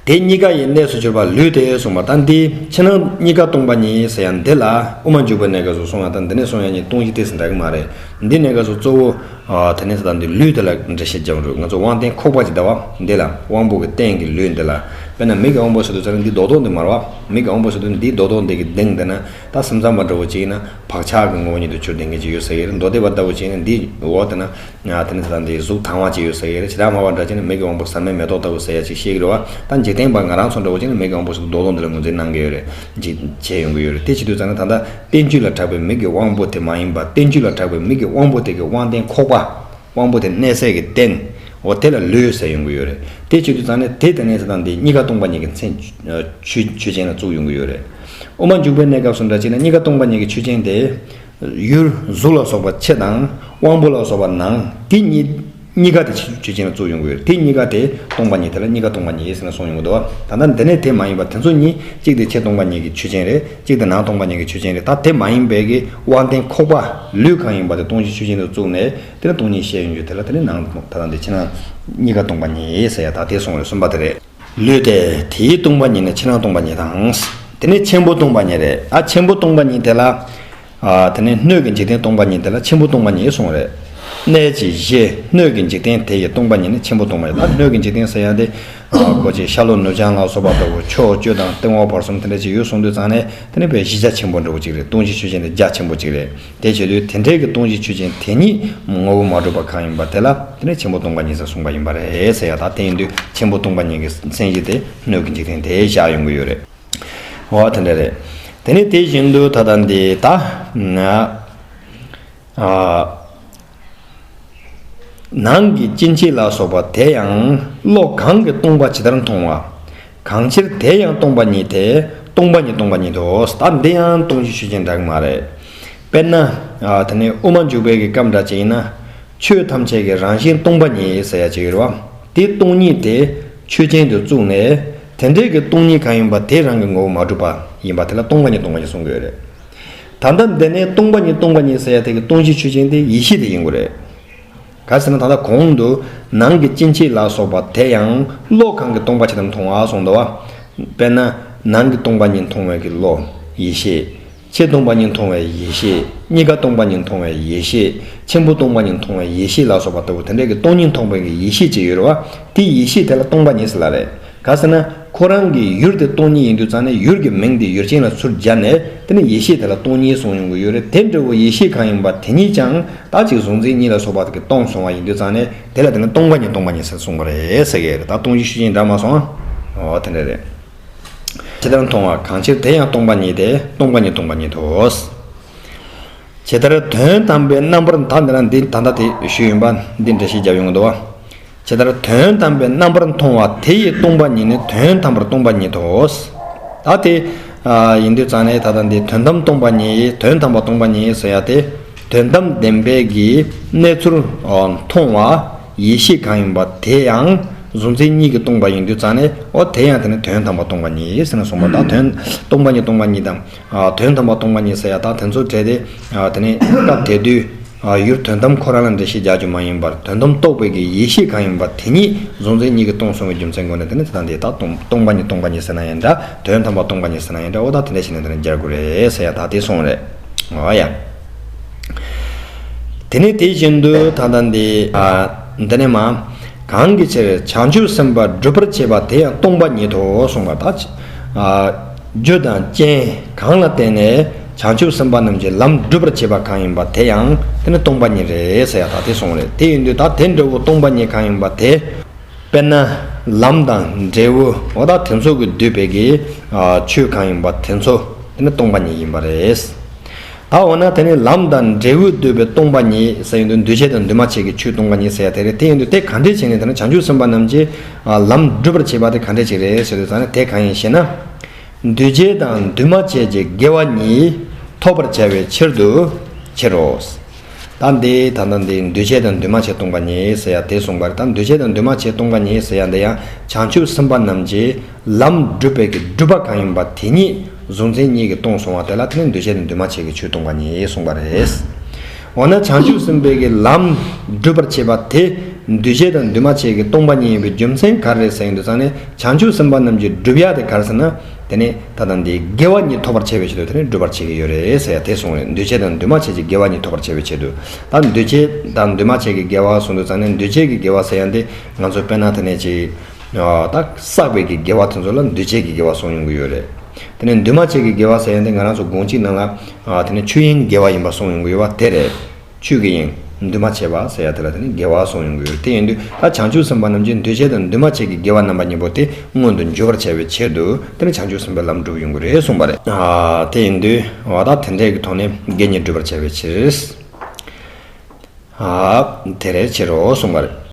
དེ་གཉིས་ཀ་ཡི་གནས་སུ་གྱུར་པ་ལུས་ཏེ་གསུངས་པ་ད་འདི་ཕྱི་ནང་གཉིས་ཀ་སྟོང་པ་ཉིད་ཟེར་ཡང་འདི་ལ་དབུ་མ་འཇུག་པའི་གནས་སྐབས་སུ་གསུངས་ཡང་ད་འདི་ནས་གསུངས་ཡང་གཉིས་སྟོང་གཞི་ཏོག་ཙམ་འདྲ་གི་མ་རེད། འདི་གནས་སྐབས་སུ་གཙོ་བོ། ཨ། དེ་ནས་ད་འདི་ལུས་དེ་ལ་འགྲེལ་བཤད་རྒྱབ་འགྲོ། ང་ཚོ་དབང་རྟེན་ཁོག་པ་ཅིག་ད་བ་འདི་ལ་དབང་པོ་གི་རྟེན་གྱི་ལུས་འདི་ལ། དཔེར་ན་མིག་གི་དབང་པོ་ཟེར་དུས་ཙང་ནས་འདི་རྡོག་རྡོག་འདི་མ་རེད་བ། མིག་གི་དབང་པོ་ཟེར་དུས་འདི་རྡོག་རྡོག་འདི་གི་གདེང་འདི་ན་ད་སེམས་ཙམ་པ་འདྲ་བོ་ཅིག་ཡིན་ན་བག་ཆགས་ཀྱི་ངོ་བོ་ཉིད་དུ་གྱུར་བསྡད་མཁན་ཅིག་ཡོད་ཟེར་གི་རེད། མདོ་སྡེ་པ་ལྟ་བུ་ཅིག་ཡིན་ན་འདི་འོག་དེ་ན། ཡང་དེ་ནས་ད་འདི་གཟུགས་དྭངས་པ་ཅིག་ཡོད་ཟེར་གི་རེད། ཇི་ལྟར་སྨྲ་བ་འདྲ་ཅིག་ནི་མིག་གི་དབང་པོ་ཟག་མེད་མེ་ཏོག་ལྟ་བུ་ཟེར་ཡ་ཅིག་བཤད་གི་རེད་བ། ད་འཇིག་རྟེན་པ་ང་རང་ཚོ་འདྲ་བོ་ཅིག་ནི་མིག་གི་དབང་པོ་ཟེར་དུས་རྡོག་རྡོག་འདི་ལ་ངོས་འཛིན་གནང་གི་ཡོད་རེད། ཅིག་བྱས་ཡོང་གི་ཡོད་རེད། དེ་བྱེད་དུས་ཙང་ནི་ད་ལྟ་རྟེན་ཆོས་ལ་གྲགས་པའི་མིག་གི་དབང་པོ་དེ་མ་ཡིན་པ་རྟེན་ཆོས་ལ་གྲགས་པའི་མིག་གི་དབང་པོ་དེ་གི་དབང་རྟེན་ཁོག་པ། དབང་པོ་དེ་གནས་སའི་གི་རྟེན། འོ་དེ་ལ་ལུས་ཟེར་ཡོང་གི་ཡོད་རེད། དེ་བྱེད་དུས་ཙང་ནི་དེ་དེ་ནས་ད་ལྟ་འདི་གཉིས་ཀ་སྟོང་པ་ཉིད་ཀྱི་མཚན་ཆོས་ཆོས་ཅན་ལ་བཙུགས་ཡོང་གི་ཡོད་རེད། དབུ་མ་འཇུག་པའི་གནས་སྐབས་སུ་འདྲ་ཅིག་ན་གཉིས་ཀ་སྟོང་པ་ཉིད་ཀྱི་ཆོས་ཅན་དེ། ཡུལ་གཟུགས་ལ་སོགས་པ་ཕྱི་དང་དབང་པོ་ལ་སོགས་པ་ནང་དེ་གཉིས། གཉིས་ཀ་དེ་ཆོས་ཆོས་ཅན་ལ་བཙུགས་ཡོང་གི་ཡོད་རེད། དེ་གཉིས་ཀ་དེ་སྟོང་པ་ཉིད་དེ་ལ་གཉིས་ཀ་སྟོང་པ་ཉིད་ཟེར་ནས་གསུངས་ཡོང་གི་འདུག་བ། ད་ལྟ་འདི་ནས་དེ་མ་ཡིན་པ་དེ་ཚོ་གཉིས་གཅིག་དེ་ཕྱི་སྟོང་པ་ཉིད་ཀྱི་ཆོས་ཅན་རེད། གཅིག་དེ་ནང་སྟོང་པ་ཉིད་ཀྱི་ཆོས་ཅན་རེད། ད་དེ་མ་ཡིན་པའི་གི་དབང་རྟེན་ཁོག་པ་ལུས་གང་ཡིན་པ་དེ་སྟོང་གཞི་ཆོས་ཅན་དུ་བཙུགས་ནས་དེ་ནས་སྟོང་ཉིད་བཤད་ཡོང་རྒྱུ་དེ་ལ་དེ་ནས་ནང་ད་ལྟ་འདི་ཕྱི་ནང་གཉིས་ཀ་སྟོང་པ་ཉིད་ཟེར་ཡ་ད་དེ་གསུངས་རེད། གསུམ་པ་དེ་རེད། ལུས་ཏེ། དེའི་སྟོང་པ་ཉིད་ནི་ཕྱི་ནང་སྟོང་པ་ཉིད་དང་། དེ་ནས་ཆེན་པོ་སྟོང་པ་ཉིད་རེད། ཨ་ཆེན་པོ་སྟོང་པ་ཉིད་དེ་ལ། ཨ་དེ་ནས་སྣོད་ཀྱི་འཇིག་རྟེན་སྟོང་པ་ཉིད་དེ་ལ་ཆེན་པོ་སྟོང་པ་ཉིད་གསུངས་རེད། གནས་ཀྱི་གཞི་སྣོད་ཀྱི་འཇིག་རྟེན་དེ་ཡི་སྟོང་པ་ཉིད་ནི་ཆེན་པོ་སྟོང་པ་ཉིད་ད་སྣོད་ཀྱི་འཇིག་རྟེན་ཟེར་ཡ་དེ། ཨ་ཁོ་ཅིག་ཤར་ལྷོ་ནུབ་བྱང་ལ་སོགས་པ་ལྟ་བུ་ཕྱོགས་བཅུ་དང་སྟེང་འོག་བར་གསུམ་དེ་འདྲ་ཅིག་ཡོད་གསུངས་དུས་ཙང་ནས་དེ་ནས་དཔེ་གཞི་རྒྱ་ཆེན་པོ་འདྲ་བོ་ཅིག་རེད། སྟོང་གཞི་ཆོས་ཅན་དེ་རྒྱ་ཆེན་པོ་ཅིག་རེད། དེ་བྱེད་དུས་དེ་འདྲའི་གི་སྟོང་གཞི་ཆོས་ཅན་དེ་ཉིད་ངོ་བོ་མ་གྲུབ་པ་གང་ཡིན་པ་དེ་ལ་དེ་ནས་ཆེན་པོ་སྟོང་པ་ཉིད་ཟེར་གསུངས་པ་ཡིན་པ་རེད་ཟེར་ཡ་ད་དེ་ཡིན་དུས་ཆེན་པོ་སྟོང་པ་ཉིད་ཀྱི་མཚན་གཞི་དེ་སྣོད་ཀྱི་འཇིག་རྟེན་དེ་བཞག་ཡོང་གི་ཡོད་རེད། འོ་དེ་འདྲ་རེད། དེ་ནས་དེ་བཞིན་དུ་ད་ལྟ་འདི་ད་ན། ཨ། ནང་གི་སྐྱེ་མཆེད་ལ་སོགས་པ་དེ་ཡང་བློ་གང་གིས་སྟོང་པ་ཇི་ལྟར་མཐོང་བ། གང་ཕྱིར་དེ་ཡང་སྟོང་པ་ཉིད་དེ། སྟོང་པ་ཉིད་སྟོང་པ་ཉིད་དོ། ད་འདི་ཡང་སྟོང་གཞི་ཆོས་ཅན་འདྲ་གི་མ་རེད། དཔེར་ན། ཨ་དེ་ནས་དབུ་མ་འཇུག་པའི་གི་སྐབས་འདྲ་ཅིག་ཡིན་ན། ཆོས་ཐམས་ཅད་ཀྱི་རང་བཞིན་སྟོང་པ་ཉིད་ཟེར་ཡ་ཅིག་ཡོད་རེད་བ། དེ་སྟོང་ཉིད་དེ་ཆོས་ཅན་དུ་བཙུགས་ནས་དེ་འདྲའི་གི་སྟོང་ཉིད་གང་ཡིན་པ་དེ་རང་གི་ངོ་བོ་མ་གྲུབ་པ་ཡིན་པ་དེ་ལ་སྟོང་པ་ཉིད་སྟོང་པ་ཉིད་གསུང་གི་ཡོད་རེད། ད་ལྟ་འདི་ནས་སྟོང་པ་ཉིད་སྟོང་པ་ཉིད་ཟེར་ཡ་དེ་གི་སྟོང་གཞི་ཆོས་ཅན་དེ་ཡེ་ཤེས་དེ་ཡིན་དགོས་རེད། ག་ཟེར་ན་ད་ལྟ་གོང་དུ་ནང་གི་སྐྱེ་མཆེད་ལ་སོགས་པ་དེ་ཡང་བློ་གང་གིས་སྟོང་པ་ཇི་ལྟར་མཐོང་བ་གསུངས་འདུག་བ། དཔེར་ན་ནང་གི་སྟོང་པ་ཉིད་མཐོང་བའི་གི་བློ་ཡེ་ཤེས། ཕྱི་སྟོང་པ་ཉིད་མཐོང་བའི་ཡེ་ཤེས། གཉིས་ཀ་སྟོང་པ་ཉིད་མཐོང་བའི་ཡེ་ཤེས། ཆེན་པོ་སྟོང་པ་ཉིད་མཐོང་བའི་ཡེ་ཤེས་ལ་སོགས་པ་ལྟ་བུ་དེ་འདྲའི་གི་སྟོང་ཉིད་མཐོང་བའི་གི་ཡེ་ཤེས་ཅིག་ཡོད་རེད་བ། དེ་ཡེ་ཤེས་དེ་ལ་སྟོང་པ་ཉིད་ཟེར་ལ་རེད། ག་ཟེར་ན། ཁོ་རང་གི་ཡུལ་དེ་སྟོང་ཉིད་ཡིན་དུས་ཙང་ནས་ཡུལ་གྱི་མིང་དེ་ཡུལ་ཅན་ལ་ཚུར་སྦྱར་ནས་དེ་ནས་ཡེ་ཤེས་དེ་ལ་སྟོང་ཉིད་གསུངས་ཡོང་གི་ཡོད་རེད། དེ་འདྲ་བོ་ཡེ་ཤེས་གང་ཡིན་པ་དེ་ཉིད་ཀྱང་ད་ཅིག་གཟུང་འཛིན་གཉིས་ལ་སོགས་པ་དེ་གིས་སྟོང་སོང་བ་ཡིན་དུས་ཙང་ནས་དེ་ལ་དེ་ནི་སྟོང་པ་ཉིད་སྟོང་པ་ཉིད་ཟེར་གསུངས་པ་རེད་ཟེར་གི་རེད། ད་སྟོང་གཞི་ཆོས་ཅན་འདྲ་མ་སོང་། འོ་དེ་འདྲ་རེད། ཇི་ལྟར་མཐོང་བ་གང་ཕྱིར་དེ་ཡང་སྟོང་པ་ཉིད་དེ། སྟོང་པ་ཉིད་སྟོང་པ་ཉིད་དོ། ཇི་ལྟར་དོན་དམ་པའི་རྣམ་པར་ད་འདི་ན་འདི་ད་ལྟ་དེ་ཞུས་ཡིན་པ་འདི་འགྲེལ་བཤད་རྒྱབ་ཡོང་གི་འདུག་བ། ཇི་ལྟར་དོན་དམ་པའི་རྣམ་པར་མཐོང་བ་དེ་ཡི་སྟོང་པ་ཉིད་ནི་དོན་དམ་པར་སྟོང་པ་ཉིད་དོ། ད་དེ་ཡིན་དུས་ཙང་ནས་ད་ལྟ་འདི་དོན་དམ་སྟོང་པ་ཉིད་དོན་དམ་པ་སྟོང་པ་ཉིད་ཟེར་ཡ་དེ་དོན་དམ་བདེན་པའི་གི་གནས་ཚུལ་མཐོང་བ་ཡེ་ཤེས་གང་ཡིན་པ་དེ་ཡང་གཟུང་འཛིན་གཉིས་ཀྱིས་སྟོང་པ་ཡིན་དུས་ཙང་ནས་འོ་དེ་ཡང་དེ་ནི་དོན་དམ་པ་སྟོང་པ་ཉིད་ཟེར་ནས་གསུངས་པ་ད་དོན་སྟོང་པ་ཉིད་སྟོང་པ་ཉིད་དང་། ཨ་དོན་དམ་པ་སྟོང་པ་ཉིད་ཟེར་ཡ་ད་དེ་ཚོ་བྲལ་ཏེ། ཨ་དེ་ནས་སྐབས་དེ་དུས་ཨ་ཡུལ་དོན་དམ་ཁོ་རང་ལ་འགྲེལ་བཤད་རྒྱག་རྒྱུ་མ་ཡིན་པར་དོན་དམ་རྟོགས་པའི་གི་ཡེ་ཤེས་གང་ཡིན་པ་དེ་ཉིད་གཟུང་འཛིན་གཉིས་ཀྱིས་སྟོང་གསུངས་པའི་རྒྱུ་མཚན་སྒོ་ནས་དེ་ནི་དེ་དང་དེ་ད་སྟོང་སྟོང་པ་ཉིད་སྟོང་པ་ཉིད་ཟེར་ན་ཡང་འདྲ། དོན་དམ་པ་སྟོང་པ་ཉིད་ཟེར་ན་ཡང་འདྲ། འོ་ད་དེ་འདྲ་བྱས་ནས་དེ་ནི་སྦྱར་དགོས་རེད་ཟེར་ཡ་ད་དེ་གསུངས་རེད། འོ་ཡ། དེ་ནས་དེ་བཞིན་དུ་ད་ལྟ་འདི་ཨ་འདི་ནས་མ། གང་གི་ཕྱིར་བྱང་ཆུབ་སེམས་དཔའ་སྒྲུབ་པར་བྱེད་པ་དེ་ཡང་སྟོང་པ་ཉིད་དོ་གསུངས་པ་ད། ཨ་རྒྱུ་དང་རྐྱེན་གང་ལ་བརྟེན་ནས་བྱང་ཆུབ་སེམས་དཔའ་རྣམས་ཀྱིས་ལམ་སྒྲུབ་པར་བྱེད་པ་གང་ཡིན་པ་དེ་ཡང་དེ་ནི་སྟོང་པ་ཉིད་རེད་ཟེར་ཡ་ད་དེ་གསུངས་རེད། དེ་ཡིན་དུས་ད་དེ་འདྲ་བོ་སྟོང་པ་ཉིད་གང་ཡིན་པ་དེ། དཔེར་ན་ལམ་དང་འབྲས་བུ་འོ་ད་དེ་ཚོ་གིས་བསྡུས་པའི་གི་ཨ་ཆོས་གང་ཡིན་པ་དེ་ཚོ་དེ་ནི་སྟོང་པ་ཉིད་ཡིན་པ་རེད། ད་འོ་ན་དེ་ནི་ལམ་དང་འབྲས་བུས་བསྡུས་པའི་སྟོང་པ་ཉིད་ཟེར་ཡོང་དུས་འདུས་བྱས་དང་འདུས་མ་བྱས་ཀྱི་ཆོས་སྟོང་པ་ཉིད་ཟེར་ཡ་དེ་རེད། དེ་ཡིན་དུས་དེ་ག་འདྲས་བྱས་ནས་དེ་ནི་བྱང་ཆུབ་སེམས་དཔའ་རྣམས་ཀྱིས་ཨ་ལམ་སྒྲུབ་པར་བྱེད་པ་དེ་ག་འདྲས་ཅིག་རེད་ཟེར་དུས་ཙང་ནི་དེ་གང་ཡིན་ཞེ་ན། འདུས་བྱས་དང་འདུས་མ་བྱས་ཀྱི་དགེ་བ་ཉིད་ཐོབ་པར་བྱ་བའི་ཕྱིར་དུ་ཕྱིར་རོ། ད་འདི་ད་ལྟ་འདི་འདུས་བྱས་དང་འདུས་མ་བྱས་སྟོང་པ་ཉིད་ཟེར་ཡ་དེ་གསུངས་པ་རེད། ད་འདུས་བྱས་དང་འདུས་མ་བྱས་སྟོང་པ་ཉིད་ཟེར་ཡ་འདི་ཡང་བྱང་ཆུབ་སེམས་དཔའ་རྣམས་ཀྱིས་ལམ་བསྒྲུབས་པའི་གི་སྒྲུབ་པ་གང་ཡིན་པ་དེ་ཉིད་གཟུང་འཛིན་གཉིས་ཀྱིས་སྟོང་སོང་བ་དེ་ལ་དེ་ནི་འདུས་བྱས་དང་འདུས་མ་བྱས་ཀྱི་ཆོས་སྟོང་པ་ཉིད་གསུངས་པ་རེད། འོ་ན་བྱང་ཆུབ་སེམས་དཔའི་གི་ལམ་སྒྲུབ་པར་བྱེད་པ་དེ་འདུས་བྱས་དང་འདུས་མ་བྱས་ཀྱི་སྟོང་པ་ཉིད་ཡིན་པའི་རྒྱུ་མཚན་ག་རེ་རེད་ཟེར་ཡོང་དུས་ཙང་ནས། བྱང་ཆུབ་སེམས་དཔའ་རྣམས་ཀྱིས་སྒྲུབ་ཡ་དེ་ག་རེ་ཟེར་ན། དེ་ནི་ད་ལྟ་འདིའི་དགེ་བ་གཉིས་ཐོབ་པར་བྱ་བའི་ཆེད་དུ་དེ་ནི་སྒྲུབ་པར་བྱེད་ཀྱི་ཡོད་རེད་ཟེར་ཡ་དེ་གསུངས་རེད། འདུས་བྱས་དང་འདུས་མ་བྱས་ཀྱི་དགེ་བ་གཉིས་ཐོབ་པར་བྱ་བའི་ཆེད་དུ། ད་འདུས་བྱས་དང་འདུས་མ་བྱས་ཀྱི་དགེ་བ་གསུངས་དུས་ཙང་ནས། འདུས་བྱས་ཀྱི་དགེ་བ་ཟེར་ཡ་འདི་ང་ཚོ་དཔེར་ན་དེ་ནས་ཅིག་ད་བསགས་པའི་གི་དགེ་བ་དེ་ཚོ་ལ་འདུས་བྱས་ཀྱི་དགེ་བ་གསུངས་ཡོང་གི་ཡོད་རེད། དེ་ནས་འདུས་མ་བྱས་ཀྱི་དགེ་བ་ཟེར་ཡ་འདི་ང་རང་ཚོ་དགོངས་གཅིག་ནང་ལ་དེ་ནས་ཆོས་དབྱིངས་དགེ་བ་ཡིན་པ་གསུངས་ཡོང་གི་ཡོད་པ་དེ་རེད། ཆོས་ཀྱི་དབྱིངས་འདུས་མ་བྱས་པ་ཟེར་ཡ་དེ་ལ་དེ་ནི་དགེ་བ་གསུངས་ཡོང་གི་ཡོད། དེ་ཡིན་དུས་ད་བྱང་ཆུབ་སེམས་དཔའ་རྣམས་ཀྱིས་འདུས་བྱས་དང་འདུས་མ་བྱས་ཀྱི་དགེ་བ་རྣམ་པ་གཉིས་པོ་དེ་མངོན་དུ་འགྱུར་བར་བྱ་བའི་ཆེད་དུ་དེ་ནི་བྱང་ཆུབ་སེམས་དཔའི་ལམ་སྒྲུབ་ཡོང་གི་རེད་གསུངས་པ་རེད། ཨ་དེ་ཡིན་དུས་འོ་ད་དེ་འདྲའི་གི་ཐོག་ནས་དགེ་བསྙེན་སྒྲུབ་པར་བྱ་བའི་ཕྱིར། ཨ་དེ་རེད་ཕྱིར་རོ་གསུངས་པ་རེད།